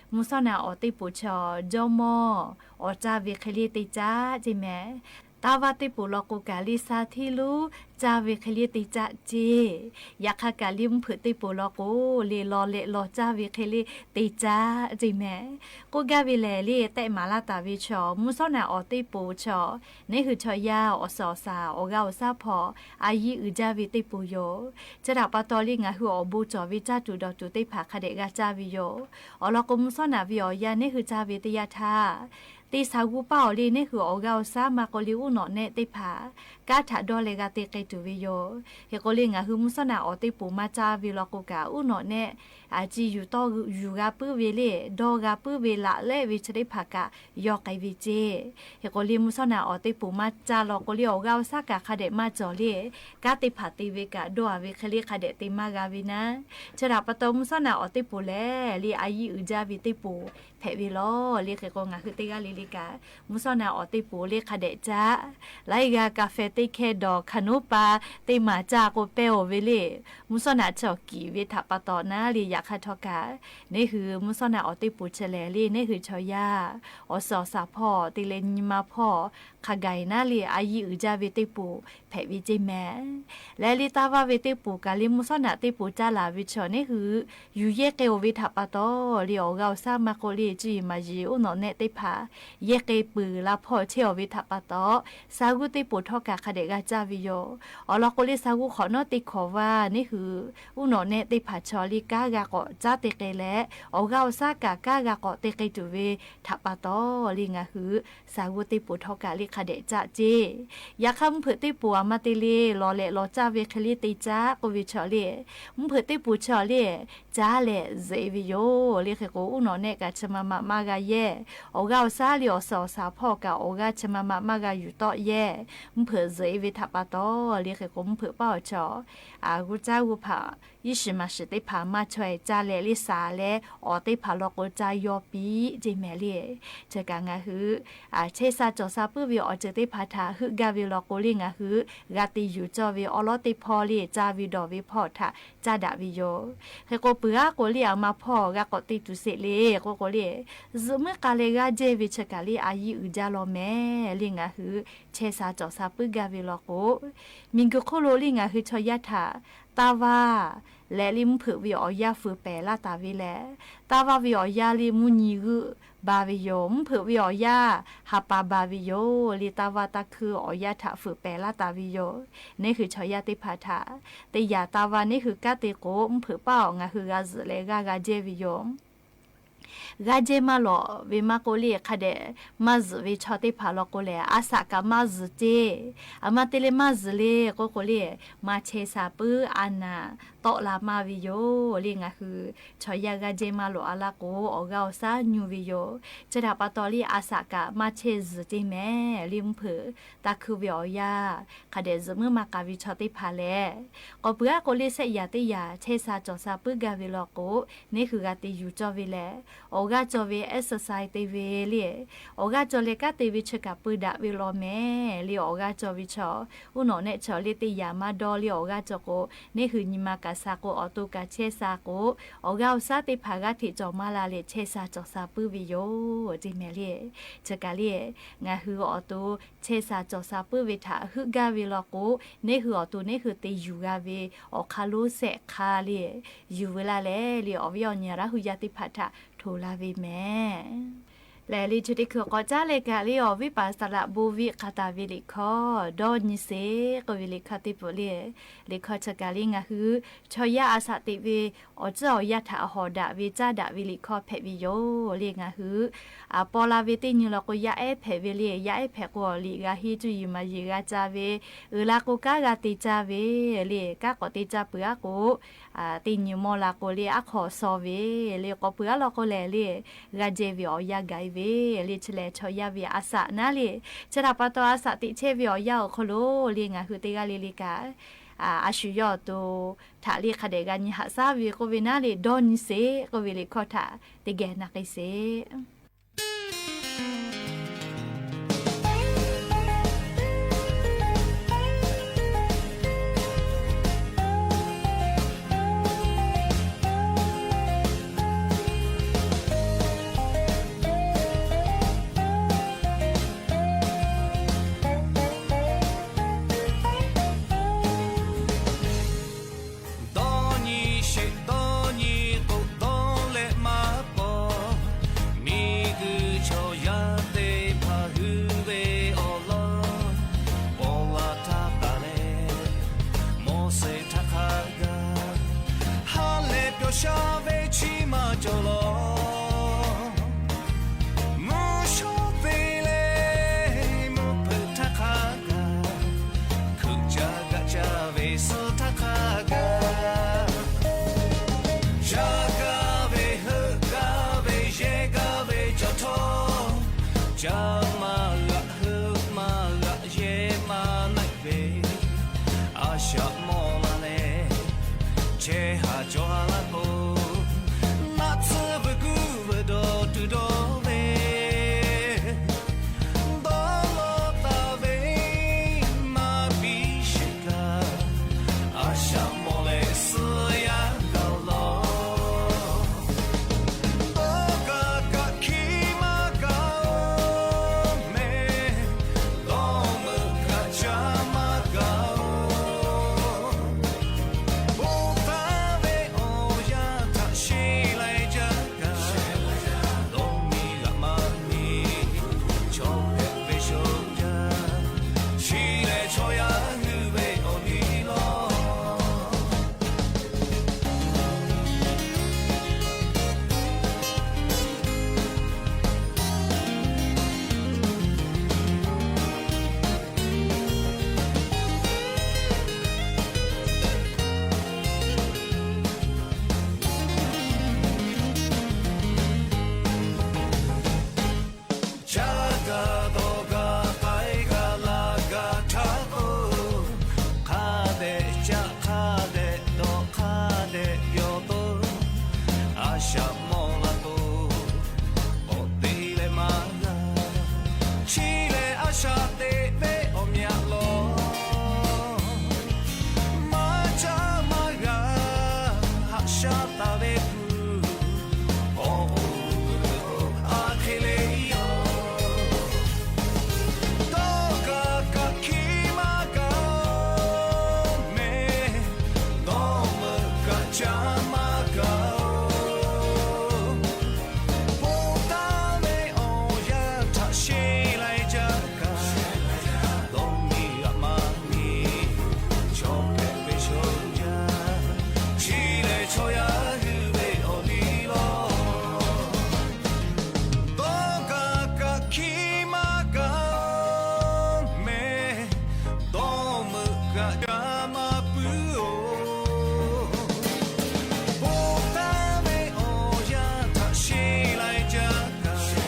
mvuhˇ shawˉ naꞈ awˬ teˇ poˍ chaw jawˇmawˇ awˬ caˇ ve hk'e le te caˇ ceˇ mehˍ. Taˇ vaˇ teˇ poˍ law k'o kaꞈ le, sa hteˇ lonˉ caˇ ve hk'e le te caˇ ceˇ. Yaꞈ hk'aˇ kaꞈ le, mvuhˇ hpeuꞈ teˇ poˍ law k'o le, law leh law caˇ ve hk'e le te caˇ ceˇ mehˍ. K'oˆ gaˇ ve lehˬ le, tehˆ maˍ laˇ taˍ ve chaw mvuhˇ shawˉ naꞈ awˬ teˇ poˍ chaw, neˇ hui chaw yaˇ awˬ suhˍ awˬ shaˍ awˬ g'aˇ awˬ shaˉ hpawˇ a yiˇ uiˍ jaˇ ve teˇ poˍ yoˬ. Chi htaꞈ pa taw le, ngaˬ hui awˬ bon cawˬ ve caˇ tuˬ dawˬ tuˬ teˇ hpaˍ hk'a dehꞈ g'a caˇ ve yoˬ. Awˬ lawn k'o, mvuhˇ shawˉ naꞈ ve awˬ yanˇ neˇ hui caˇ ve teˇ yanˇ htaˇ, teˇ sha g'uˇ paˇ awˬ le neˇ hui awˬ g'aˇ awˬ shaˉ maˇ k'o le, uˉ nawꞈ nehˆ teˇ hpaˍ kanˉ htaꞈ dawˇ leh g'a te k'ai tuˬ ve yoˬ. Hk'e k'o le, ngaˬ hui mvuhˇ shawˉ naꞈ awˬ teˇ poˍ maˇ caˇ ve law k'o kaꞈ, uˉ nawꞈ nehˆ a ciˇ yuˬ tawˆ yuˬ g'a puiˉ ve le, dawˇ g'a puiˉ ve laꞈ lehˆ ve chi teˇ hpaˍ kaꞈ yawˇ k'ai ve ceˇ. Hk'e k'o le, mvuhˇ shawˉ naꞈ awˬ teˇ poˍ maˇ caˇ law k'o le, awˬ g'aˇ awˬ shaˉ kaꞈ hk'a dehꞈ maˇ cawˬ le, kanˉ teˇ hpaˍ te ve kaꞈ dawˇ a ve hk'e le hk'a dehꞈ te maˇ g'a ve naˉ. Chi htaꞈ pa taw, mvuhˇ shawˉ naꞈ awˬ teˇ poˍ lehˬ le, a yiˇ uiˍ jaˇ ve teˇ poˍ hpehꞈ ve law le. Hk'e k'o, ngaˬ hui teˇ g'aˇ le le kaꞈ mvuhˇ shawˉ naꞈ awˬ teˇ poˍ le hk'a dehꞈ caˇ. Laiˉ g'aˇ ka feh teˇ hkeh dawˬ hk'a nuˉ pa teˇ maˍ caˇ k'o pehˇ oˬ ve le. Mvuhˇ shawˉ naꞈ chaw kiˍ ve htaꞈ pa taw naˉ le. Yaꞈ hk'aˇ htawˇ kaꞈ, neˇ hui mvuhˇ shawˉ naꞈ awˬ teˇ poˍ chi lehˬ le, neˇ hui chaw yaˇ awˬ suhˍ awˬ shaˍ hpawˇ te leh nyi ma hpawˇ hk'a gaˬ e naˉ le, a yiˇ uiˍ jaˇ ve teˇ poˍ hpehꞈ ve ceˇ mehˍ. Lehˬ le, taˇ vaˇ ve teˇ poˍ kaꞈ le, mvuhˇ shawˉ naꞈ teˇ poˍ caˇ laˬ ve chaw neˇ hui yuˬ yehˇ k'ai oˬ ve htaꞈ pa taw le, awˬ g'aˇ awˬ shaˉ maˇ k'o le, cuˇ yiˍ maˍ yiˍ uˉ nawꞈ nehˆ teˇ hpaˍ yehˇ k'ai peuˬ la hpawˇ chehˇ oˬ ve htaꞈ pa taw, sha g'uˇ teˇ poˍ htawˇ kaꞈ hk'a dehꞈ g'a caˇ ve yoˬ. Awˬ lawn k'o le, sha g'uˇ hk'awꞈ nawˉ teˇ hkawꞈ vaˇ neˇ hui uˉ nawꞈ nehˆ teˇ hpaˍ chaw le kanˉ g'a k'awꞈ caˉ te k'ai leh, awˬ g'aˇ awˬ shaˉ kaꞈ kanˉ g'a k'awꞈ te k'ai tuˬ ve htaꞈ pa taw le, ngaˬ hui sha g'uˇ teˇ poˍ htawˇ kaꞈ le hk'a dehꞈ caˇ ceˇ. Yaꞈ hk'aˇ, mvuhˇ hpeuꞈ teˇ poˍ a ma te le, lawˬ leh lawˬ caˇ ve hk'e le te caˇ k'oˆ ve chaw le, mvuhˇ hpeuꞈ teˇ poˍ chaw le caˇ leh zuhꞈ e ve yoˬ le. Hk'e k'o, uˉ nawꞈ nehˆ kaꞈ chi ma ma maˇ g'a yehˇ. Awˬ g'aˇ awˬ shaˉ le awˬ suhˍ awˬ shaˍ hpawˇ kaꞈ awˬ g'aˇ chi ma ma maˇ g'a yuˬ tawˆ yehˇ. Mvuhˇ hpeuꞈ zuhꞈ e ve htaꞈ pa taw le. Hk'e k'o, mvuhˇ hpeuꞈ paˇ awˬ chaw g'uˇ caˉ g'uˇ hpaꞈ, iˉ shiˍ maˍ shiˍ teˇ hpaˍ maˇ chaweh caˇ leh le, shaˍ leh awˬ teˇ hpaˍ law k'o caˇ yaw piˇ ceˇ mehˍ le. Chi kaꞈ ngaˬ hui chehˇ sha cawˬ sha puiˉ ve awˬ ceuˬ teˇ hpaˍ htaꞈ heuˆ gaˇ ve law k'o le, ngaˬ hui g'a te yuˬ cawˇ ve awˉ lawˉ teˇ hpawˇ le, caˇ ve dawˬ ve hpawˇ htaꞈ caˇ daꞈ ve yoˬ. Hk'e k'o, peuˬ aˉ k'o le, a ma hpawˇ g'a k'awꞈ te tuˬ sheˍ le k'oˆ k'o le, zuhꞈ muiˉ k'a leh g'aˇ jehˇ ve chi kaꞈ le a yiˇ uiˍ jaˇ law mehˍ le. Ngaˬ hui chehˇ sha cawˬ sha puiˉ gaˇ ve law k'o, miˬ guiˬ hk'oˆ lo le ngaˬ hui chaw yaˇ htaꞈ taˇ vaˇ leh le mvuhˇ hpeuꞈ ve awˬ yaˇ fuiˍ pehˍ laˇ taˍ ve lehˬ, taˇ vaˇ ve awˬ yaˇ le mvuhˇ nyi g'euˆ ba ve yoˬ. Mvuhˇ hpeuꞈ ve awˬ yaˇ ha pa ba ve yoˬ le. Taˇ vaˇ taˇ hkuiˇ awˬ yaˇ htaꞈ fuiˍ pehˍ laˇ taˍ ve yoˬ. Neˇ hui chaw yaˇ teˇ hpaˍ htaꞈ teˇ yanˇ taˇ vaˇ neˇ hui kanˉ te k'o, mvuhˇ hpeuꞈ paˇ awˬ ngaˬ hui g'a zuhꞈ leh g'aˇ g'a jehˇ ve yoˬ. G'aˇ jehˇ maˇ lawꞈ ve maˇ k'oˆ le, hk'a dehꞈ maˇ zuhꞈ ve chaw teˇ hpaˍ law k'o lehˬ, a shaꞈ kaꞈ maˇ zuhꞈ ceˇ. A ma te le maˇ zuhꞈ le k'oˆ k'o le, maˇ chehˇ sha puiˉ a naˍ tawˆ la maˇ ve yoˬ le. Ngaˬ hui chaw yaˇ g'aˇ jehˇ maˇ lawꞈ a laˇ k'o, awˬ g'aˇ awˬ shaˉ nyu ve yoˬ. Chi htaꞈ pa taw le, a shaꞈ kaꞈ maˇ chehˇ zuhꞈ ceˇ mehˍ le. Mvuhˇ hpeuꞈ taˇ hkuiˇ ve awˬ yaˇ hk'a dehꞈ zuhꞈ muiˉ maˇ k'a ve chaw teˇ hpaˍ lehˬ, k'awꞈ peuˬ aˉ k'o le, shehˆ yaꞈ teˇ yaꞈ chehˇ sha cawˬ sha puiˉ gaˇ ve law k'o, neˇ hui g'a te yuˬ cawˇ ve lehˬ, awˬ g'aˇ cawˬ ve exercise te ve le, awˬ g'aˇ cawˬ leh kanˉ te ve chi kaꞈ peu daꞈ ve law mehˍ le. Awˬ g'aˇ cawˬ ve chaw, uˉ nawꞈ nehˆ chaw le teˇ yanˇ maˇ dawˇ le. Awˬ g'aˇ cawˬ k'o, neˇ hui nyi ma kaꞈ sha k'o, awˬ to kaꞈ chehˇ sha k'o, awˬ g'aˇ awˬ shaˉ teˇ hpaˍ g'aˇ hteꞈ cawˬ maˇ la leh chehˇ sha cawˬ sha puiˉ ve yoˬ ceˇ mehˍ le. Chi kaꞈ le, ngaˬ hui awˬ to chehˇ sha cawˬ sha puiˉ ve htaꞈ heuˆ gaˇ ve law k'o, neˇ hui awˬ to neˇ hui te yuˬ g'a ve awˬ hk'aˇ lonˉ shehˆ hk'aˇ le, yuˬ veu laˇ leh le, awˬ viˉ awˬ nyi Laˇ hu yaˇ teˇ hpaˍ htaꞈ hto laˇ ve mehˍ. Lehˬ, liꞈ chi teˇ hkui k'awꞈ caˉ leh kaꞈ le, awˬ viˉ paˍ saˍ laꞈ bon viˆ hk'a taˍ ve liꞈ hkawˇ dawˇ nyi sheˍ k'oˆ ve liꞈ hkawˇ teˇ peuˬ le. Liꞈ hkawˇ chi kaꞈ le ngaˬ hui chaw yaˇ a shaꞈ teꞈ ve awˬ ceuˬ awˬ yanˇ htaꞈ hawˍ daꞈ ve caˇ daꞈ ve liꞈ hkawˇ hpehꞈ ve yoˬ le. Ngaˬ hui paw la ve teˇ nyi law k'o, yaˇ ehˉ hpehꞈ ve le. Yaˇ ehˉ hpehꞈ k'o, awˬ liꞈ g'a henˇ, cuˇ yiˍ maˍ yiˍ g'a ca ve, uiˍ la k'o kanˉ g'a te caˇ ve le. Kanˉ k'awꞈ te caˇ peuˬ aˉ k'o, teˇ nyi mawˇ la k'o le, aˉ hk'aw shaw ve le. K'awꞈ peuˬ aˉ law k'o lehˬ le, g'a jehˇ ve awˬ yanˇ gaˬ e ve le. Chi lehˬ, chaw yaˇ ve a shaꞈ naˉ le. Chi htaꞈ pa taw, a shaꞈ teꞈ chehˇ ve awˬ yanˇ awˬ hk'aw lo le, ngaˬ hui teˇ g'aˇ le le kaꞈ, a shu yawˇ awˬ to htaꞈ le hk'a dehꞈ g'a nyi haꞈ shaˉ ve k'oˆ ve naˉ le, dawˇ nyi sheˍ k'oˆ ve liꞈ hkawˇ htaꞈ teˇ geh na k'ai sheˍ. Dawˇ nyi sheˍ, dawˇ nyi k'o, dawˇ leh maˇ paw. Miˬguiˬ chaw yaˇ teˇ hpaˍ hui ve awˬ lawn paw la htaˇ taˍ leh, Moˉseˍ htaꞈ hk'a gaˬ ha lehˬ pyawˬ sha ve chi maˇ cawˬ law. Mvuhˇ shawˉ te leh mvuhˇ hpeuꞈ htaˇ hk'a gaˬ, hkui caˇ gaˇ caˇ ve suh htaˇ hk'a gaˬ, shaˉ gaˇ ve heuˆ gaˇ ve yehˇ gaˇ ve cawˬ htawˇ, caˇ maˇ g'aꞈ heuˆ maˇ g'aꞈ yehˇ maˇ naˆ ve, a shaꞈ mawˬ la leh chehˇ haˍ cawˬ haˍ laˇ k'o, naˆ tsuhˇ veuꞈ kuˉ veuꞈ dawˬ tuˬ dawˇ ve, dawˇ lawˇ taˍ ve maˇ biˇ sheˍ kaꞈ, a shaꞈ mawˬ leh suh yaˇ gaˬ law. Dawˇ gaˬ kaꞈ hkiˇ maˇ gaˬ-oˬ mehˍ, dawˇ meuꞈ kaꞈ caˇ maˇ gaˬ-oˬ. Bon taˍ ve awˬ yanˇ htaꞈ sheˍ leh jaˇ kaꞈ, dawˇ miˇ g'aꞈ maˇ miˇ, chaw hpehꞈ ve shoˍ jaˇ, chi lehˬ chaw yaˇ hui ve awˬ liˇ law. Caˇ gaˇ dawˬ gaˇ k'ai gaˇ laˇ gaˇ htaˇ k'o, hk'a dehꞈ caˆ hk'a dehꞈ dawˬ hk'a dehꞈ yawˬ to, a shaꞈ mawˬ la to, k'awꞈ te leh maˇ g'a. Chi lehˬ a shaꞈ teꞈ ve awˬ myaꞈ lawˬ. Maˇ caˇ maˇ g'a haꞈ shaˉ taˍ ve kuˬ, awˬ hoˉ a hk'e le yoˬ. Dawˇ gaˬ kaꞈ hkiˇ maˇ gaˬ mehˍ, dawˇ meuꞈ kaꞈ caˇ maˇ gaˬ-oˬ. Bon taˍ ve awˬ yanˇ htaꞈ sheˍ leh jaˇ kaꞈ, dawˇ miˇ g'aꞈ maˇ miˇ, chaw hpehꞈ ve shoˍ jaˇ, chi lehˬ chaw yaˇ hui ve awˬ liˇ law. Dawˇ gaˬ kaꞈ hkiˇ maˇ gaˬ mehˍ, dawˇ meuꞈ kaꞈ caˇ maˇ puiˉ-oˬ. Bon taˍ ve awˬ yanˇ htaꞈ sheˍ leh jaˇ kaꞈ,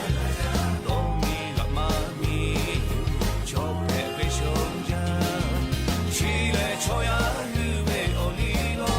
dawˇ miˇ g'aꞈ maˇ miˇ, chaw hpehꞈ ve shoˍ jaˇ, chi lehˬ chaw yaˇ hui ve awˬ liˇ law.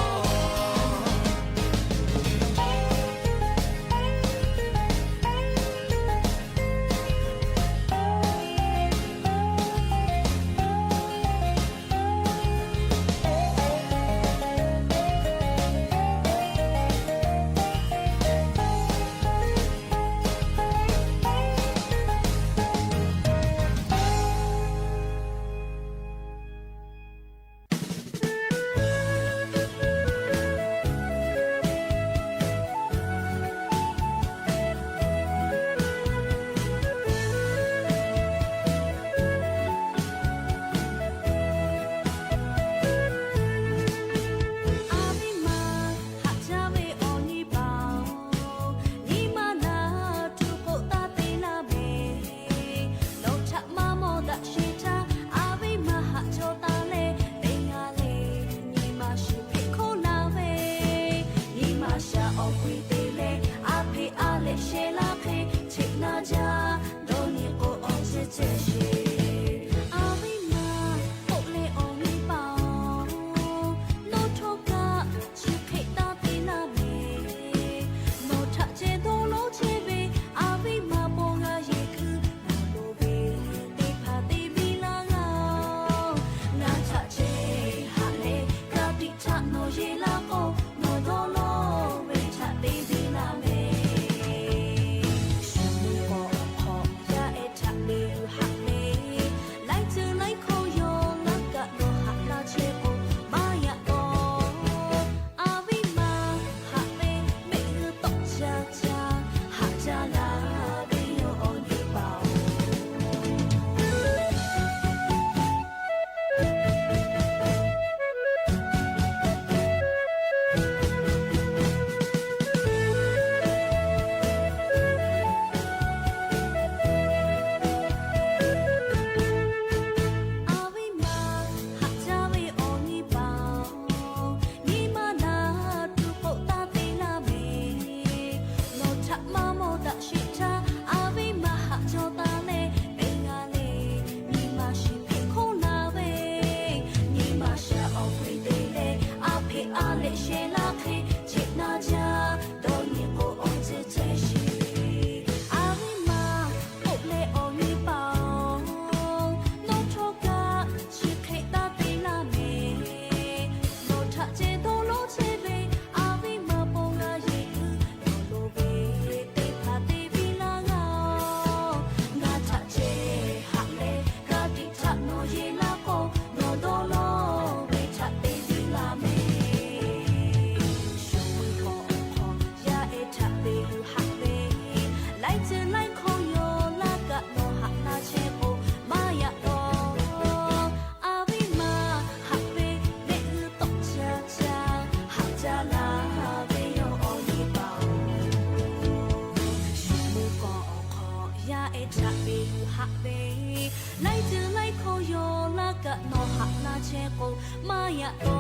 chehˇ k'o, maˇ yaꞈ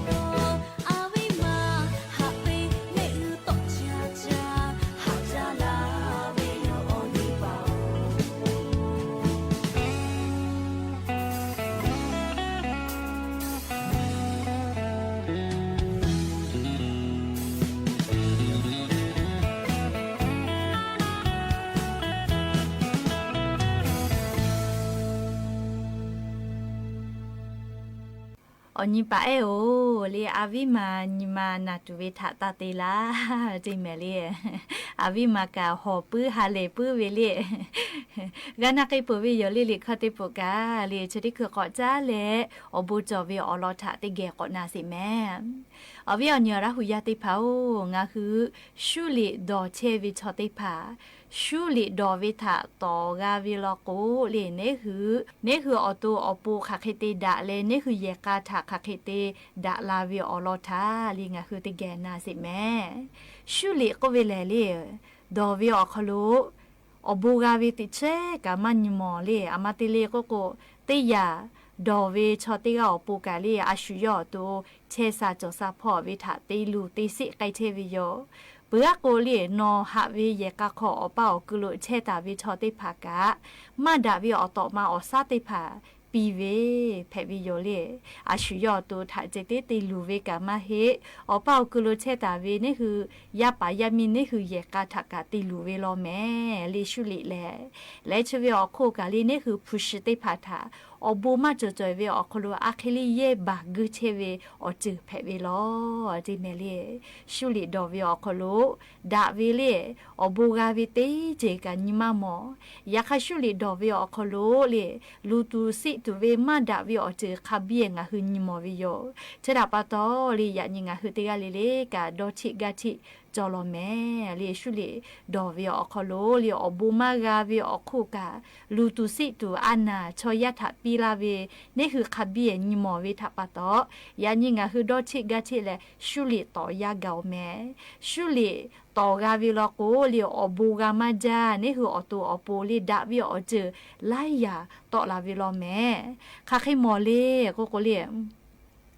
k'aw, a viˉ ma haꞈ ve mehˆ g'uˇ tawˆ ca ca haꞈ jaˇ la ve yoˬ, awˬ nyi paˍ-oˬ. Awˬ nyi paˍ ehˉ-oˬ, le a viˉ ma nyi ma naˬ tuˬ ve htaꞈ taˇ te laˇ, teˇ mehˍ le. A viˉ ma kaꞈ hawˬ puiˉ ha lehˬ puiˉ ve le. G'a na k'ai peuˬ ve yoˬ le. Liꞈ hkawˇ teˇ peuˬ kaꞈ le, chi teˇ hkui k'awꞈ caˉ leh awˬ bon cawˬ ve awˬ lawn htaꞈ teˇ geh k'awꞈ na sheˍ mehˍ. Awˬ viˉ awˬ nyi awˬ Laˇ hu yaˇ teˇ hpaˍ-oˬ, ngaˬ hui Shuˉ liꞈ dawˬ chehˇ ve chaw teˇ hpaˍ, Shuˉ liꞈ dawˬ ve htaꞈ tawˍ g'a ve law k'o le, neˇ hui, neˇ hui awˬ to awˬ pon hk'aˬ hk'e te daꞈ leh, neˇ hui yehˬ k'a htaꞈ hk'aˬ hk'e te daꞈ la ve awˬ lawn htaꞈ le ngaˬ hui teˇ geh na sheˍ mehˍ. Shuˉ liꞈ k'oˆ ve lehˬ le, dawˬ ve awˬ hk'aw lo awˬ bon g'a ve teꞈ chehˇ kaꞈ maˇ nyi mawˬ le. A ma te le k'oˆ k'o, teˇ yanˇ dawˬ ve chaw teˇ g'aˇ awˬ pon kaꞈ le, a shu yawˇ awˬ to chehˇ sha cawˬ sha hpawˇ ve htaꞈ te luˬ te sheˆ k'ai chehˇ ve yoˬ. Peuˬ aˉ k'o le, nawˬ haꞈ ve yehˬ k'a hk'aw awˬ paˇ awˬ ku lo chehˇ taˍ ve chaw teˇ hpaˍ kaꞈ, maˇ daꞈ ve awˬ tawꞈ ma awˬ shaˉ teˇ hpaˍ piˇ ve hpehꞈ ve yoˬ le. A shu yawˇ awˬ to htaꞈ ceh tiˉ te luˬ ve kaꞈ maˇ heˆ. Awˬ paˇ awˬ ku lo chehˇ taˍ ve neˇ hui yaˇ paˍ yaˇ miˇ neˇ hui yehˬ k'a htaꞈ kaꞈ te luˬ ve law mehˍ le Shuˉ liꞈ lehˬ. Leh chi ve awˬ hk'oˆ kaꞈ le neˇ hui hpu shi teˇ hpaˍ htaꞈ awˬ bon maˇ cawˬ cawˬ ve awˬ hk'aw lo a hk'e le yehˇ baˬ guiˇ chehˇ ve awˬ ceuˬ hpehꞈ ve law, teˇ mehˍ le. Shuˉ liꞈ dawˬ ve awˬ hk'aw lo daꞈ ve le, awˬ bon g'a ve teˇ ceuˬ kaꞈ nyi maˇ mawˬ. Yaꞈ hk'aˇ Shuˉ liꞈ dawˬ ve awˬ hk'aw lo le, luˬ tuˬ seˆ tuˬ ve maˇ daꞈ ve awˬ ceuˬ hk'a biˇ ngaˬ hui nyi mawˬ ve yoˬ. Chi htaꞈ pa taw le, yaꞈ nyi ngaˬ hui teˇ g'aˇ le le kaꞈ dawˇ cheˆ gaˇ cheˆ cawˬ law mehˍ le. Shuˉ liꞈ dawˬ ve awˬ hk'aw lo le, awˬ bon maˇ g'a ve awˬ hk'oˆ kaꞈ, luˬ tuˬ seˆ tuˬ a naˍ chaw yaˇ htaꞈ piˇ laˇ ve neˇ hui hk'a biˇ nyi mawˬ ve htaꞈ pa taw, yaꞈ nyi ngaˬ hui dawˇ cheˆ gaˇ cheˆ leh Shuˉ liꞈ tawˍ yaˇ gaˬ-oˬ mehˍ. Shuˉ liꞈ tawˍ g'a ve law k'o le, awˬ bon g'a maˇ jaˇ. Neˇ hui awˬ to awˬ pon le daꞈ ve awˬ ceuˬ laiˉ yaꞈ tawˆ la ve law mehˍ. Hk'aˬ hk'e mawˬ le k'oˆ k'o le,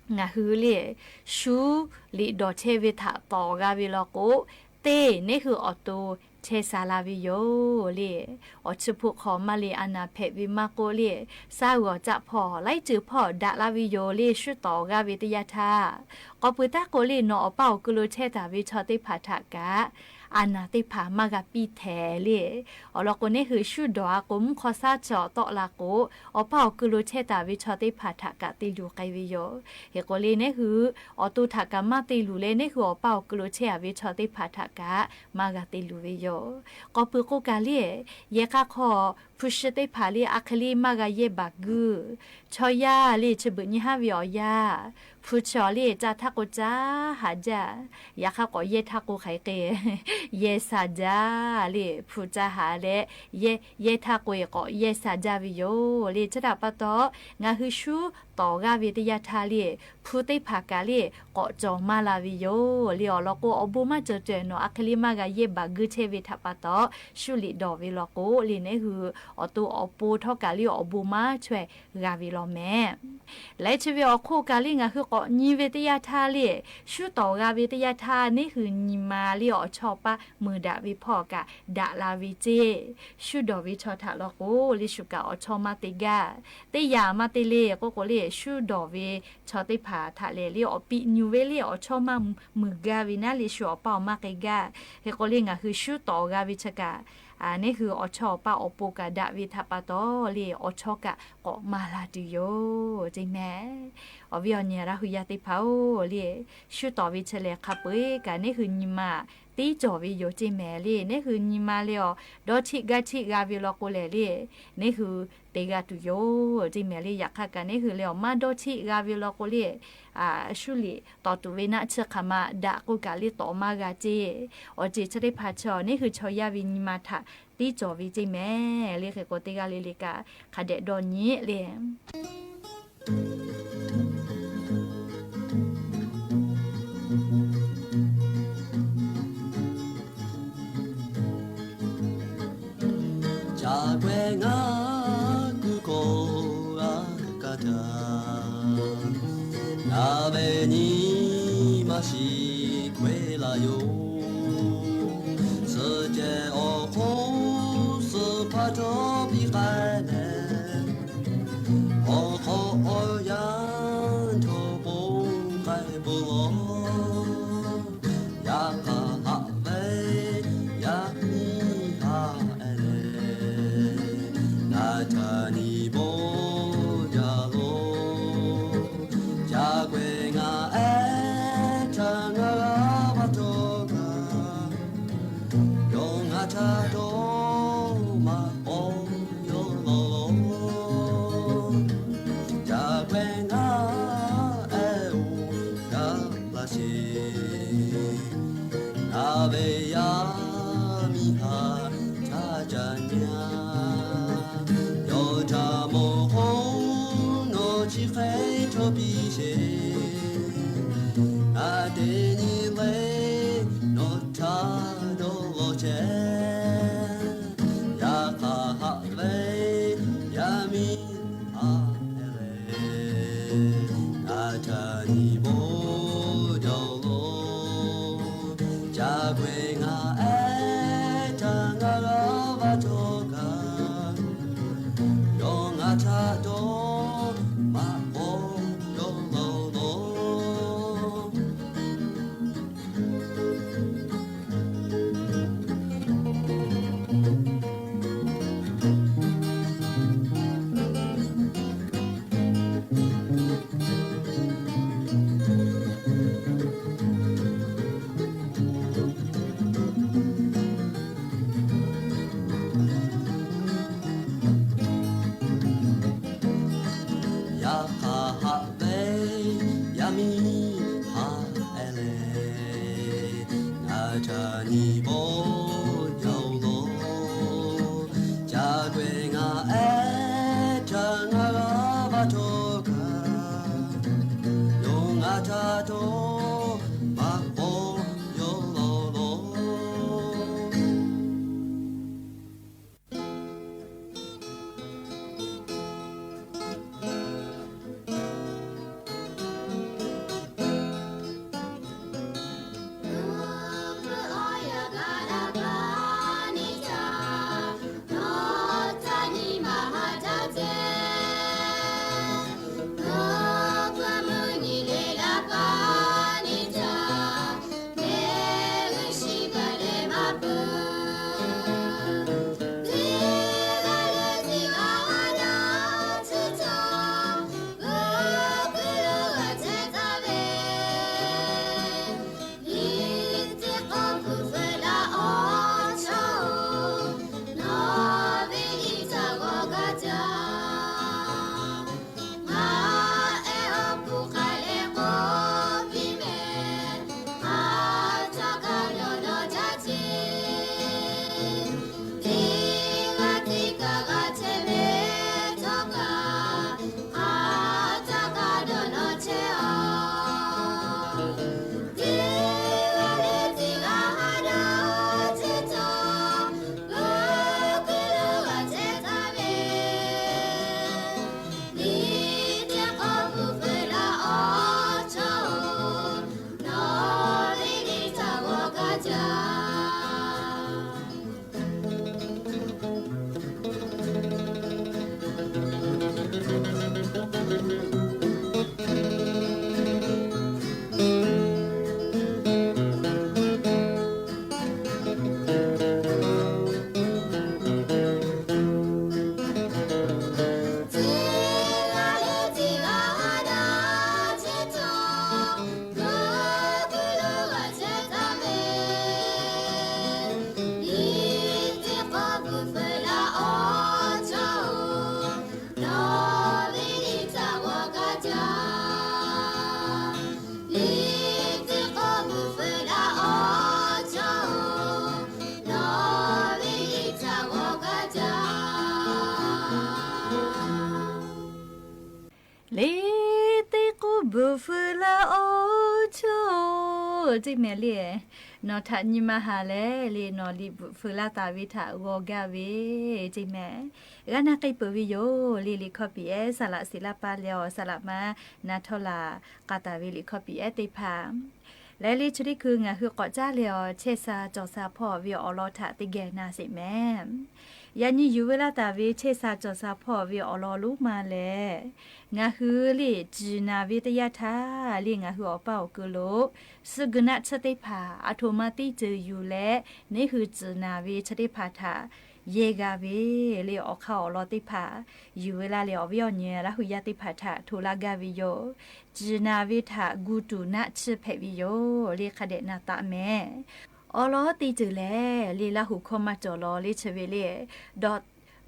ngaˬ hui le Shuˉ liꞈ dawˬ chehˇ ve htaꞈ tawˍ g'a ve law k'o, teˇ neˇ hui awˬ to chehˇ sha la ve yoˬ le. Awˬ chi hpoˆ hk'aw maˇ le a naˍ hpehꞈ ve maˇ k'oˆ le, shaˉ g'awˬ caˆ hpawˇ laiˉ ceuˬ hpawˇ daꞈ la ve yoˬ le. Shuˉ tawˍ g'a ve teˇ yanˇ htaˇ, k'aw pui taˇ k'o le, nawˬ awˬ paˇ awˬ ku lo chehˇ taˍ ve chaw teˇ hpaˍ htaꞈ kaꞈ a naˍ teˇ hpaˍ maˇ g'a piˇ htehˍ le. Awˬ lawn k'o, neˇ hui shuˉ dawˬ a k'o, mvuhˇ hk'aw shaˉ chaw tawˆ la k'o, awˬ paˇ awˬ ku lo chehˇ taˍ ve chaw teˇ hpaˍ htaꞈ kaꞈ te luˬ k'ai ve yoˬ. Hk'e k'o le, neˇ hui awˬ to htaꞈ kaꞈ maˇ te luˬ leh, neˇ hui awˬ paˇ awˬ ku lo chehˇ a ve chaw teˇ hpaˍ htaꞈ kaꞈ maˇ g'a te luˬ ve yoˬ. K'aw pui k'oˆ kaꞈ le, yehˬ k'a hk'aw hpu shi teˇ hpaˍ le a hk'e le maˇ g'a yehˇ baˬ guiˇ. Chaw yaˇ le chi beuꞈ nyi haˉ ve awˬ yanˇ, hpu chi awˬ le caˇ htaˇ k'o caˇ haꞈ jaˇ. Yaꞈ hk'aˇ k'awꞈ yehˇ htaˇ k'o hk'aˬ hk'e yehˇ sha jaˇ le. Hpu caˇ haꞈ leh yehˇ htaˇ k'o e k'awꞈ yehˇ sha jaˇ ve yoˬ le. Chi htaꞈ pa taw, ngaˬ hui shuˉ tawˍ g'aˇ ve teˇ yanˇ htaˇ le, hpu teˇ hpaˍ kaꞈ le k'awꞈ cawˬ maˇ la ve yoˬ le. Awˬ lawn k'o, awˬ bon maˇ cawˬ cawˬ nawˬ a hk'e le maˇ g'a yehˇ baˬ guiˇ chehˇ ve htaꞈ pa taw, Shuˉ liꞈ dawˬ ve law k'o le, neˇ hui awˬ to awˬ pon htawˇ kaꞈ le awˬ bon maˇ chaweh g'a ve law mehˍ. Leh chi ve awˬ hk'oˆ kaꞈ le ngaˬ hui k'awꞈ nyi ve teˇ yanˇ htaˇ le, shuˉ tawˍ g'a ve teˇ yanˇ htaˇ neˇ hui nyi ma le awˬ chawˇ paˇ mui daꞈ ve hpawˇ kaꞈ daꞈ la ve ceˇ. Shuˉ dawˬ ve chaw htaꞈ law k'o le shu kaꞈ awˬ chawˇ maˇ te gaˇ. Teˇ yanˇ maˇ te le k'oˆ k'o le, shuˉ dawˬ ve chaw teˇ hpaˍ htaꞈ lehˬ le awˬ piˇ nyu ve le awˬ chawˇ maˇ mui gaˇ ve naˉ le shu awˬ paˇ awˬ maˇ k'ai gaˇ. Hk'e k'o le ngaˬ hui shuˉ tawˍ g'a ve chi kaꞈ, neˇ hui awˬ chawˇ awˬ paˇ awˬ pon kaꞈ daꞈ ve htaꞈ pa taw le awˬ chawˇ kaꞈ k'awꞈ maˇ la tuˬ yoˬ ceˇ mehˍ. Awˬ viˉ awˬ nyi Laˇ hu yaˇ teˇ hpaˍ-oˬ le, shuˉ tawˍ ve chi lehˬ hk'a peu-eˬ kaꞈ neˇ hui nyi ma tiˉ cawˬ ve yoˬ ceˇ mehˍ le. Neˇ hui nyi ma le awˬ dawˇ cheˆ gaˇ cheˆ g'a ve law k'o lehˬ le, neˇ hui te g'a tuˬ yoˬ ceˇ mehˍ le. Yaꞈ hk'aˇ kaꞈ neˇ hui le awˬ maˇ dawˇ cheˆ g'a ve law k'o le, shuˉ liꞈ tawˍ tuˬ ve naˆ chi hk'aˬ ma daꞈ k'oˆ kaꞈ le tawˍ maˇ g'a ceˇ. Awˬ ceuˬ chi teˇ hpaˍ chi neˇ hui chaw yaˇ ve nyi ma htaꞈ tiˉ cawˬ ve ceˇ mehˍ le. Hk'e k'o teˇ g'aˇ le le kaꞈ hk'a dehꞈ dawˇ nyi le. Caꞈ k'awehˇ ngaˬ kuˬ kawꞈ g'a kaꞈ jaˇ. Ngaˬ ve nyi ma shiˍ k'oˆ e laˇ yoˬ. Suhˍ cehˬ awˬ hk'oˆ suhˍ hpaˇ htawˇ piˇ k'ai leh, awˬ hk'aw awˬ yanˇ htawˇ ponˬ k'ai peuˬ laˇ. Yaꞈ hk'aˇ haꞈ ve yaˇ miˇ haꞈ e leh, ngaˬ htaꞈ nyi bawˆ jaˇ lo. Ca k'ai ngaˬ ehˉ htaꞈ ngaˬ g'a va htawˇ kaꞈ, yawˇ ngaˬ htaꞈ dawˇ maꞈ k'aw yawˇ law lo. Ca k'ai ngaˬ ehˉ-oˬ, gaˬ la sheˍ. Ngaˬ ve yaˇ miˇ haꞈ ca ca nyi a. Yawˇ htaꞈ mawˬ k'oˆ nawˬ chi hk'e chaw piˇ sheˍ. Ngaˬ teˇ nyi le nawˬ htaꞈ dawˇ law chehˇ. Yaꞈ hk'aˇ haꞈ ve yaˇ miˇ haꞈ e leh, ngaˬ htaꞈ nyi bawˆ jaˇ lo. Ca k'ai ngaˬ ehˉ htaꞈ ngaˬ g'a va htawˇ kaꞈ, yawˇ ngaˬ htaꞈ dawˇ maꞈ k'aw yawˇ law lo. Yaꞈ hk'aˇ haꞈ ve yaˇ miˇ haꞈ e leh, ngaˬ htaꞈ nyi bawˆ jaˇ-oˬ laˬ. Ca k'ai ngaˬ ehˉ htaꞈ ngaˬ g'a va htawˇ kaꞈ, yawˇ ngaˬ htaꞈ dawˇ maꞈ k'aw yawˇ law lo. Liꞈ teˇ k'oˆ bvuhꞈ feu laˇ awˬ chawˇ-oˬ, Ceˇ mehˍ le, nawˬ htaꞈ nyi ma haˍ leh le, nawˬ liꞈ bvuhꞈ feu laˇ taˍ ve htaꞈ g'aw gaˇ ve ceˇ mehˍ. G'a na k'ai peuˬ ve yoˬ le, liꞈ hkawˇ piˍ ehˉ saˍ laꞈ shiˍ laˇ paˇ leh awˬ saˍ laꞈ ma na htawˇ laˬ k'a taˍ ve liꞈ hkawˇ piˍ ehˉ teˇ hpaˍ leh le, chi teˇ hkui ngaˬ hui k'awꞈ caˉ leh awˬ chehˇ sha cawˬ sha hpawˇ ve awˬ lawn htaꞈ teˇ geh na sheˍ mehˍ. Yaꞈ nyi yuˬ veu laˇ taˍ ve chehˇ sha cawˬ sha hpawˇ ve awˬ lawn lonˉ ma lehˬ, ngaˬ hui le ciˍ naˍ ve teˇ yanˇ htaˇ le, ngaˬ hui awˬ paˇ awˬ keu lo suhˆ gui naˆ tsuhˇ teˇ hpaˍ aˬ htoꞈ ma teˇ ceuˬ yuˬ leh, neˇ hui ciˍ naˍ ve chi teˇ hpaˍ htaꞈ yehˇ g'a ve le, awˬ hk'aˇ awˬ lawn teˇ hpaˍ yuˬ veu laˇ leh, awˬ viˉ awˬ nyi Laˇ huˍ yaˇ teˇ hpaˍ htaꞈ htoꞈ laˇ gaˇ ve yoˬ. Ciˍ naˍ ve htaꞈ gu tuˬ naˆ tsuhˇ hpehꞈ ve yoˬ le, hk'a dehꞈ na taˍ mehˍ. Awˬ lawn teˇ ceuˬ lehˬ le, Laˇ huˍ hkawˇ maˇ cawˬ law le, chi ve le, dawꞈ,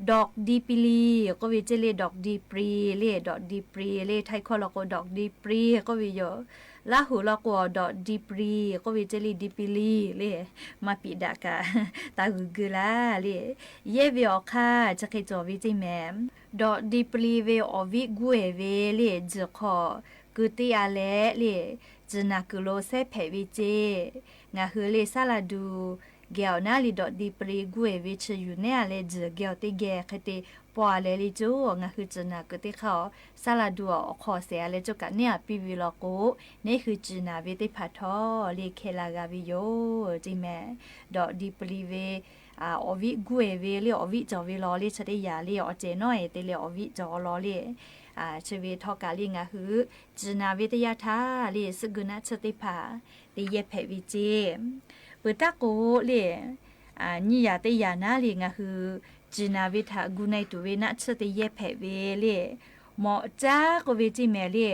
dawꞈ di pi li k'oˆ ve ceˇ le, dawꞈ di pi li le, dawꞈ di pi li le, Htaiˇ hkawˇ law k'o dawꞈ di pi li k'oˆ ve yoˬ. Laˇ huˍ law k'o dawꞈ di pi li k'oˆ ve ceˇ le, di pi li le, maˇ piˍ daꞈ kaꞈ taˇ g'uiˬ geu laˇ le. Yehˇ ve awˬ hk'aˇ chi hk'e cawˬ ve ceˇ mehˍ. Dawꞈ di pi li ve awˬ viˉ guˇ ehˍ ve le, tzuhˬ hk'aw keu teˇ a leh le, ciˍ naˍ kuiˬ lo sehˉ hpehꞈ ve ceˇ. Ngaˬ hui le saˉ laˇ duˬ geh awˬ naˉ le dawꞈ di pi li guˇ ehˍ ve chi yuˬ neˉ a leh tzuhˬ geh awˬ teˇ geh hk'e te paw a leh le coˇ, ngaˬ hui ciˍ naˍ kuiˬ teˇ hk'aˇ awˬ saˉ laˇ duˬ awˬ hk'aw shehˍ a leh coˇ kaꞈ neˉ a piˇ ve law k'o, neˇ hui ciˍ naˍ ve teˇ hpaˍ htawˇ le hkeh la g'a ve yoˬ ceˇ mehˍ. Dawꞈ di pi li ve awˬ viˉ guˇ ehˍ ve le, awˬ viˉ cawˬ ve law le, chi teˇ yanˇ le awˬ cehˬ nawˉ ehˍ te leh awˬ viˉ cawˬ law le, chi ve htawˇ kaꞈ le ngaˬ hui ciˍ naˍ ve teˇ yanˇ htaˇ le suhˆ gui naˆ tsuhˇ teˇ hpaˍ te yehˇ hpehꞈ ve ceˇ. Peuˬ taˉ k'o le, nyiˇ yanˇ teˇ yanˇ naˉ le ngaˬ hui ciˍ naˍ ve htaꞈ gu na e tuˬ ve naˆ tsuhˇ te yehˇ hpehꞈ ve le, mawꞈ caˉ k'oˆ ve ceˇ mehˍ le.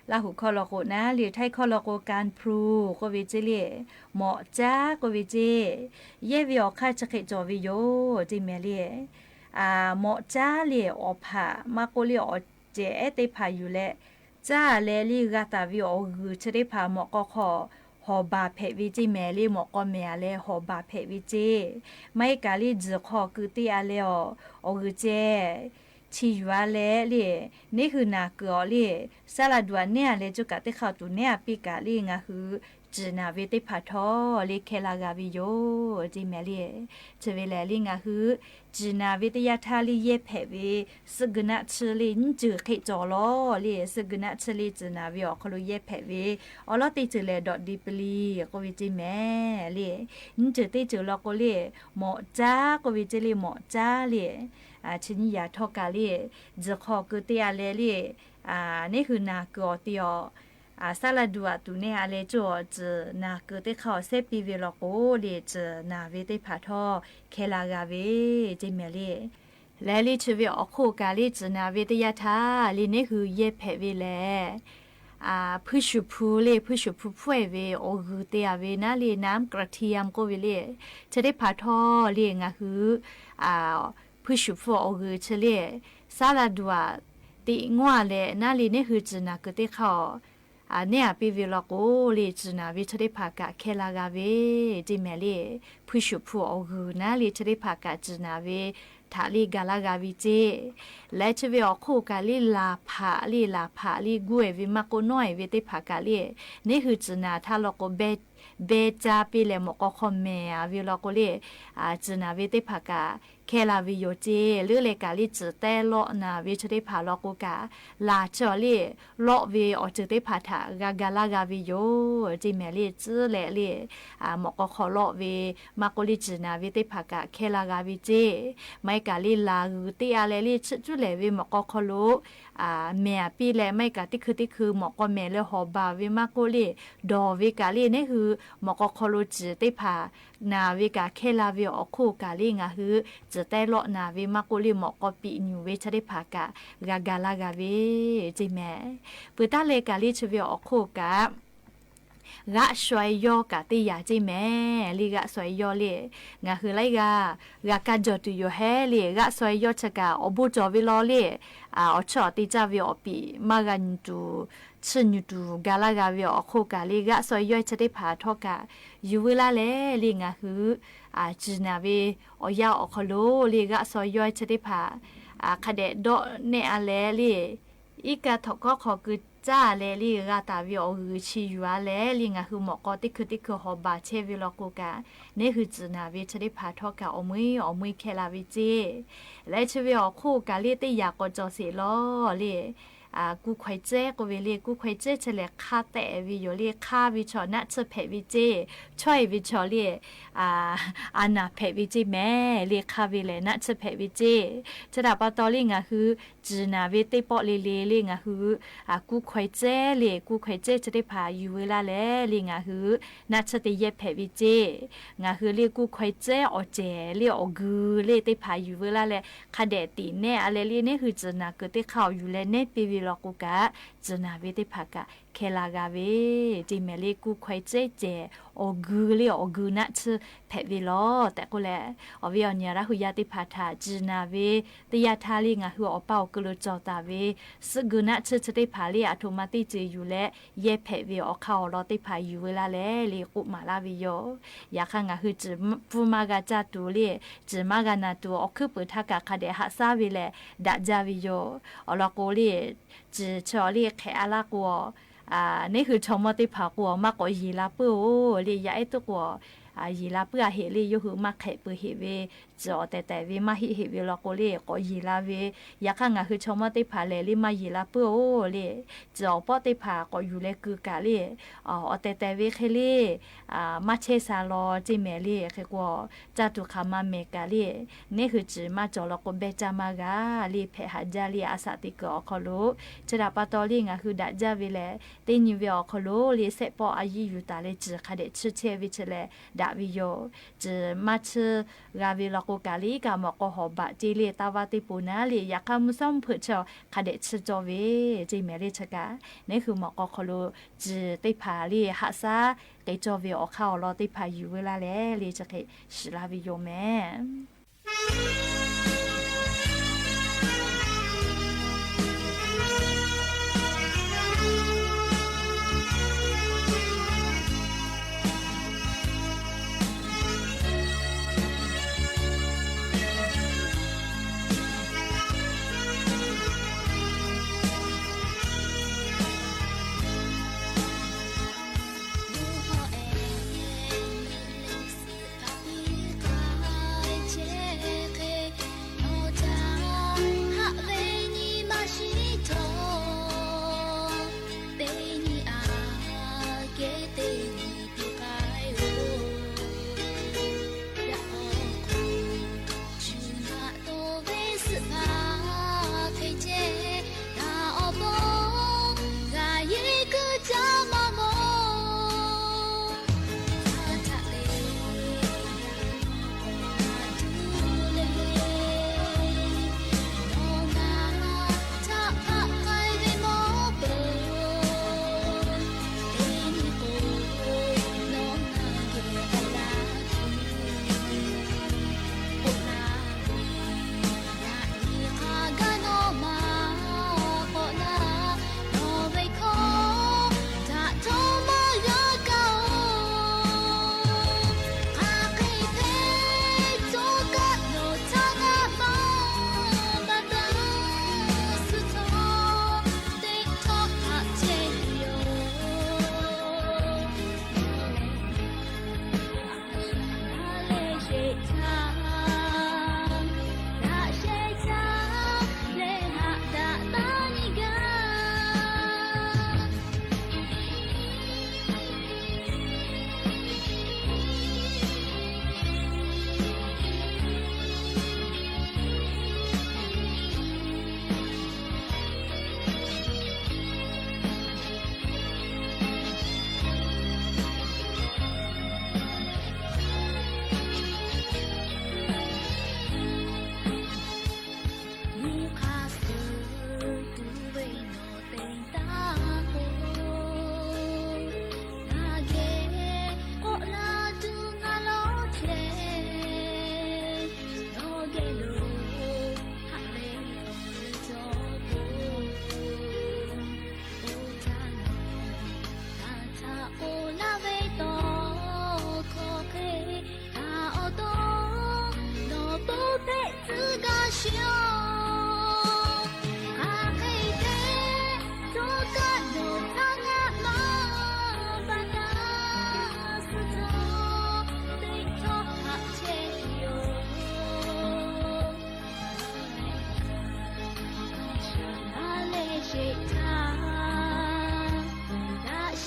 Laˇ huˍ hkawˇ law k'o naˉ le, Htaiˇ hkawˇ law k'o การพลู k'oˆ ve ceˇ le, mawꞈ caˉ k'oˆ ve ceˇ. Yehˇ ve awˬ hk'aˇ chi hk'e cawˬ ve yoˬ ceˇ mehˍ le. Mawꞈ caˉ le awˬ hpaꞈ maˇ k'oˆ le awˬ cehˬ ehˉ teˇ hpaˍ yuˬ leh, caˉ leh le g'a taˍ ve awˬ g'uiˬ chi teˇ hpaˍ mawꞈ k'aw hk'aw hawˍ baˬ hpehꞈ ve ceˇ mehˍ le, mawꞈ k'aw mehˍ a leh hawˍ baˬ hpehꞈ ve ceˇ. Maˇ heˆ kaꞈ le tzuhˬ hk'aw keu teˇ a leh awˬ, awˬ g'uiˬ ceh chi yuˬ a leh le, neˇ hui naˍ kuiˬ awˬ le, saˉ laˇ duˬ aꞈ neˉ a leh coˇ kaꞈ teˇ hk'aˇ tuˬ neˉ a piˇ kaꞈ le ngaˬ hui ciˍ naˍ ve teˇ hpaˍ htawˇ le hkeh la g'a ve yoˬ ceˇ mehˍ le. Chi ve lehˬ le ngaˬ hui ciˍ naˍ ve teˇ yanˇ htaˇ le yehˇ hpehꞈ ve suhˆ gui naˆ tsuhˇ le nyiˇ ceuˬ hk'e cawˬ law le, suhˆ gui naˆ tsuhˇ le ciˍ naˍ ve awˬ hk'aw lo yehˇ hpehꞈ ve awˬ lawn teˇ ceuˬ lehˬ dawꞈ di pi li k'oˆ ve ceˇ mehˍ le. Nyiˇ ceuˬ teˇ ceuˬ law k'o le, mawꞈ caˉ k'oˆ ve ceˇ le, mawꞈ caˉ le. Chi nyiˇ yanˇ htawˇ kaꞈ le, tzuhˬ hk'aw keu teˇ a leh le, neˇ hui naˍ kuiˬ awˬ te awˬ, saˉ laˇ duˬ aꞈ tuˬ neˉ a leh coˇ awˬ ciˍ naˍ kuiˬ teˇ hk'aˇ awˬ sehˉ piˇ ve law k'o le, ciˍ naˍ ve teˇ hpaˍ htawˇ hkeh la g'a ve ceˇ mehˍ le. Lehˬ le chi ve awˬ hk'oˆ kaꞈ le ciˍ naˍ ve teˇ yanˇ htaˇ le neˇ hui yehˇ hpehꞈ ve lehˬ, hpuiˇ shuˍ hpu le, hpuiˇ shuˍ hpu hpfuhˇ e ve awˬ g'uiˬ te a ve naˉ le น้ำกระเทียม k'oˆ ve le, chi teˇ hpaˍ htawˇ le ngaˬ hui hpuiˇ shuˍ hpu awˬ g'uiˬ chi le, saˉ laˇ duˬ aꞈ teꞈ ngawˇ a leh naˉ le neˇ hui ciˍ naˍ kuiˬ teˇ hk'aˇ awˬ neˉ a piˇ ve law k'o le, ciˍ naˍ ve chi teˇ hpaˍ kaꞈ hkeh la g'a ve ceˇ mehˍ le. Hpuiˇ shuˍ hpu awˬ g'uiˬ naˉ le chi teˇ hpaˍ kaꞈ ciˍ naˍ ve htaꞈ le ga laˇ g'a ve ceˇ. Lehˬ chi ve awˬ hk'oˆ kaꞈ le laˬ hpaꞈ le, laˬ hpaꞈ le guˇ e ve maˇ k'oˆ nawˉ e ve teˇ hpaˍ kaꞈ le, neˇ hui ciˍ naˍ htaˇ law k'o beh beh ca piˇ leh mawꞈ k'aw hk'aw mehˍ a ve law k'o le, ciˍ naˍ ve teˇ hpaˍ kaꞈ hkeh la ve yoˬ ceˇ. Leuˉ leh kaꞈ le ciˍ tehˇ lawˆ naˍ ve chi teˇ hpaˍ law k'o kaꞈ, laˬ chi awˬ le lawˆ ve awˬ ceuˬ teˇ hpaˍ htaꞈ g'a ga laˇ g'a ve yoˬ ceˇ mehˍ le. Tcuhˉ leh le mawꞈ k'aw hk'aw lawˆ ve maˇ k'oˆ le ciˍ naˍ ve teˇ hpaˍ kaꞈ hkeh la g'a ve ceˇ. Maˇ heˆ kaꞈ le laˬ g'uiˬ teˇ a leh le chiˆ cuˉ lehˬ ve mawꞈ k'aw hk'aw lo mehˍ a piˇ leh, maˇ heˆ kaꞈ teˇ hkui teˇ hkui mawꞈ k'aw mehˍ leh hawˍ baˬ ve maˇ k'oˆ le, dawˬ ve kaꞈ le neˇ hui mawꞈ k'aw hk'aw lo ciˍ teˇ hpaˍ naˍ ve kaꞈ hkeh la ve awˬ hk'oˆ kaꞈ le ngaˬ hui ciˍ tehˇ lawˆ naˍ ve maˇ k'oˆ le mawꞈ k'aw piꞈ nyuˬ ve chi teˇ hpaˍ kaꞈ g'a ga laˇ g'a ve ceˇ mehˍ. Peuˬ taˉ leh kaꞈ le chi ve awˬ hk'oˆ kaꞈ g'aˆ shaw e yawˇ kaꞈ teˇ yanˇ ceˇ mehˍ le. G'aˆ shaw e yawˇ le ngaˬ hui laiˉ g'aˇ g'a kaˇ jawˬ tuˬ yoˬ hehˉ le. G'aˆ shaw e yawˇ chi kaꞈ awˬ bon cawˬ ve law le, awˬ chawˇ awˬ te caˇ ve awˬ piˍ maˇ g'a nyi tuˬ, chiˇ nyi tuˬ ga laˇ g'a ve awˬ hk'oˆ kaꞈ le g'aˆ shaw e yawˇ chi teˇ hpaˍ htawˇ kaꞈ yuˬ veu laˇ leh le ngaˬ hui ciˍ naˍ ve awˬ yanˇ awˬ hk'aw lo le g'aˆ shaw e yawˇ chi teˇ hpaˍ hk'a dehꞈ dawˆ nehˆ a leh le iˉ kaˆ htawnˍ hkawˉ hk'aw keu caˇ leh le g'a taˍ ve awˬ g'uiˬ chi yuˬ a leh le ngaˬ hui mawꞈ k'aw teˇ hkui teˇ hkui hawˍ baˬ chehˇ ve law k'o kaꞈ, neˇ hui ciˬ naˬ ve chi teˇ hpaˍ htawˇ kaꞈ awˬ meuˇ awˬ meuˇ hkehˇ la ve ceˇ. Leh chi ve awˬ hk'oˆ kaꞈ le teˇ yanˇ k'awꞈ cawˬ sheˍ lawˬ le. Kuˇ hkaw-e tcuhˉ k'oˆ ve le, kuˇ hkaw-e tcuhˉ chi lehˬ hk'aˇ tehꞈ ve yoˬ le. Hk'aˇ ve chaw naˆ tsuhˇ hpehꞈ ve ceˇ, chawˇ-e ve chaw le a naˬ hpehꞈ ve ceˇ mehˍ le. Hk'aˇ ve lehˬ naˆ tsuhˇ hpehꞈ ve ceˇ. Chi htaꞈ pa taw le ngaˬ hui ciˬ naˬ ve teˇ pawˆ le le le ngaˬ hui kuˇ hkaw-e tcuhˉ le, kuˇ hkaw-e tcuhˉ chi teˇ hpaˍ yuˬ veu laˇ leh le ngaˬ hui naˆ tsuhˇ te yehˇ hpehꞈ ve ceˇ. Ngaˬ hui le kuˇ hkaw-e tcuhˉ awˬ cehˬ le awˬ geu le teˇ hpaˍ yuˬ veu laˇ leh hk'a dehꞈ tiꞈ nehˇ a leh le neˇ hui ciˬ naˬ kuiˬ teˇ hk'aˇ awˬ yuˬ leh nehˇ piˇ ve law k'o kaꞈ, ciˬ naˬ ve teˇ hpaˍ kaꞈ hkehˇ la g'a ve ceˇ mehˍ le. Kuˇ hkaw-e tcuhˉ cehˬ awˬ geu le awˬ geu naˆ tsuhˇ hpehꞈ ve lawˬ tehꞈ k'oˆ leh, awˬ viˉ awˬ nyi Laˇ hu yaˇ teˇ hpaˍ htaꞈ ciˬ naˬ ve teˇ yanˇ htaˇ le ngaˬ hui awˬ pa awˬ ku lo cawˬ taˍ ve suhˆ geu naˆ tsuhˇ chi teˇ hpaˍ le aˬ htoꞈ ma teˇ ceuˬ yuˬ leh yehˇ hpehꞈ ve awˬ hk'aˇ awˬ lawn teˇ hpaˍ yuˬ veu laˇ leh le k'oˆ maˍ laˇ ve yoˬ. Yaꞈ hk'aˇ ngaˬ hui ciˬ pfuhˇ maˇ g'a caˇ tuˬ le, ciˬ maˇ g'a naˬ tuˬ awˬ hkuiˉ peuˍ htaˇ kaꞈ hk'a dehꞈ haꞈ shaˉ ve lehˬ daꞈ jaˇ ve yoˬ. Awˬ lawn k'o le, ciˬ chi awˬ le hk'ehꞈ a laˇ k'o, neˇ hui chaw mawˇ teˇ hpaˍ k'o maˇ k'awꞈ yeˬ la puiˉ-oˬ le. Yaˇ ehˉ tuˉ k'o yeˬ la puiˉ-a heꞈ le, yawˇ hui maˇ hk'ehꞈ peuˬ heꞈ ve, ciˬ awˬ tehˬ tehˬ ve maˇ heˆ heꞈ ve law k'o le k'awꞈ yeˬ la ve. Yaꞈ hk'aˇ ngaˬ hui chaw mawˇ teˇ hpaˍ lehˬ le maˇ yeˬ la puiˉ-oˬ le. Ciˬ awˬ pawˆ teˇ hpaˍ k'awꞈ yuˬ leh keu kaꞈ le, awˬ tehˬ tehˬ ve hk'e le maˇ chehˇ sha law ceˇ mehˍ le. Hk'e k'o caˇ tuˬ hk'aˬ ma mehˍ kaꞈ le, neˇ hui ciˬ maˇ cawˬ law k'o behˇ caˇ maˇ g'a le. Hpehꞈ haꞈ jaˇ le a shaꞈ teꞈ kuiˬ awˬ hk'aw lo. Chi htaꞈ pa taw le ngaˬ hui daꞈ jaˇ ve lehˬ, teˇ nyi ve awˬ hk'aw lo le sehˆ pawˆ a yiˇ yuˬ taˍ leh ciˬ hk'a dehꞈ chiˇ chehˇ ve chi lehˬ daꞈ ve yoˬ. Ciˬ maˇ chiˇ g'a ve law k'o kaꞈ le iˉ kaˆ mawꞈ k'aw hawˍ baꞈ ceˇ le taˇ vaˇ teˇ poˬ naˉ le. Yaꞈ hk'aˇ mvuhˇ shawˉ mvuhˇ hpeuꞈ chi hk'a dehꞈ chiˇ cawˇ ve ceˇ mehˍ le. Chi kaꞈ neˇ hui mawꞈ k'aw hk'aw lo ciˬ teˇ hpaˍ le haꞈ shaˉ k'ai cawˇ ve awˬ hk'aˇ awˬ lawn teˇ hpaˍ yuˬ veu laˇ leh le chi hk'e shiˍ laˇ ve yoˬ mehˍ.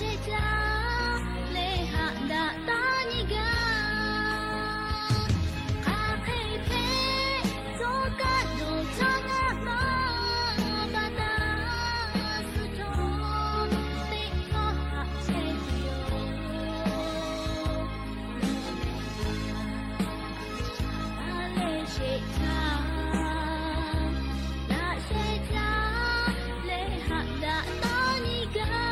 Shehˆ caˇ leh haꞈ daꞈ taˉ nyi gaˇ. Hk'aˬ hk'e hpehꞈ, tcuh kaˆ dawˬ caˇ ngaˇ ma pa taˇ suh cawˬ, teˇ hkawˇ haꞈ chehˇ ve yoˬ. Aˬ leh shehˆ caˇ, daꞈ shehˆ caˇ leh haꞈ daꞈ taˉ nyi gaˇ.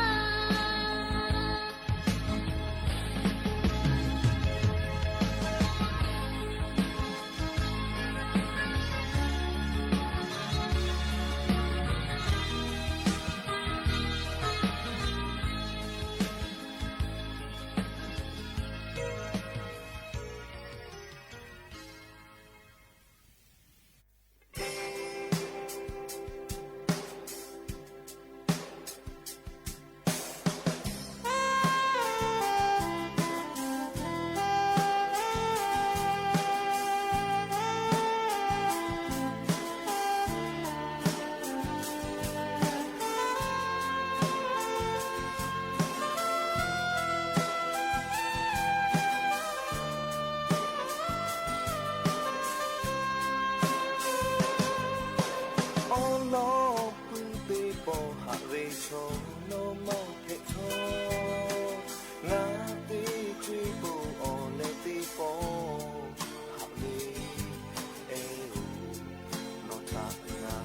Awˉ lawˉ puiˉ teˇ pawˆ haꞈ ve chaw nawˬ maˇ hpehꞈ htawˇ, ngaˬ teˇ co-e po awˬ leh teˇ pawˆ haꞈ ve, eh oˬ, nawˬ htaꞈ ngaˬ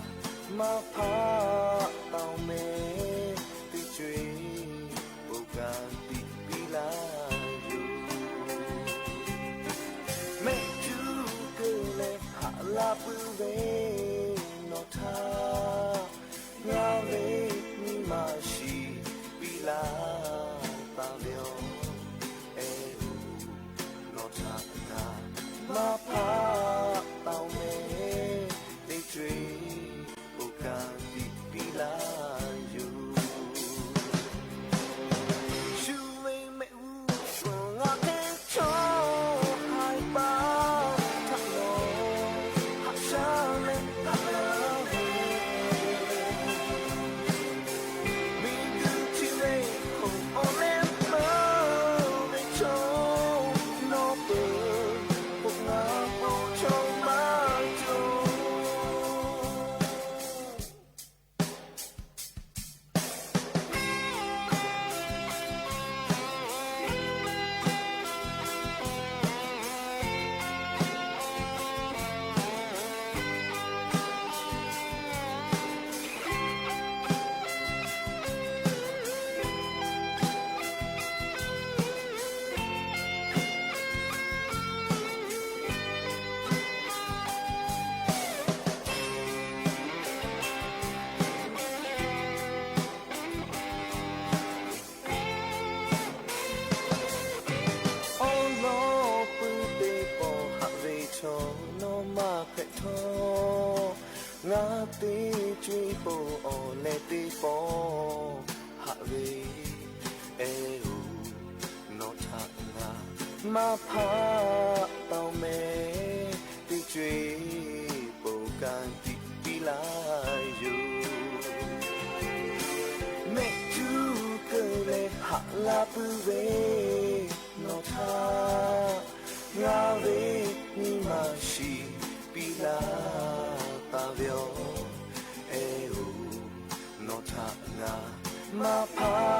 maˇ hpaˆ taˍ-oˬ mehˍ, teˇ co-e po ka tiꞈ piˇ laˇ yoˬ. Mehˆ cuˉ keu leh haꞈ laˇ puiˉ ve nawˬ htaꞈ ngaˬ ve nyi ma shiˍ piˇ laˇ taˍ ve yoˬ. Eh oˬ, nawˬ htaꞈ ngaˬ maˇ hpaˆ taˍ-oˬ mehˍ, teˇ co-e po ka tiꞈ piˇ laˇ yoˬ. Shu ve mehˆ g'uˇ suhˍ ngaˬ hk'e chaw haiˬ paˍ htaꞈ nawˬ haꞈ shaˉ leh haꞈ laˇ ve, miˬguiˬ chi ve hk'oˆ awˬ leh meuˇ ve chaw nawˬ peuˬ, k'oˆ ngaˬ k'o chaw maˇ cawˬ. Awˉ lawˉ puiˉ teˇ pawˆ haꞈ ve chaw nawˬ maˇ hpehꞈ htawˇ, ngaˬ teˇ co-e po awˬ leh teˇ pawˆ haꞈ ve, eh oˬ, nawˬ htaꞈ ngaˬ maˇ hpaˆ taˍ-oˬ mehˍ, teˇ co-e po ka tiꞈ piˇ laˇ yoˬ. Mehˆ cuˉ keu leh haꞈ laˇ puiˉ ve nawˬ htaꞈ ngaˬ ve nyi ma shiˍ piˇ laˇ taˍ ve yoˬ. Eh oˬ, nawˬ htaꞈ ngaˬ maˇ hpaˆ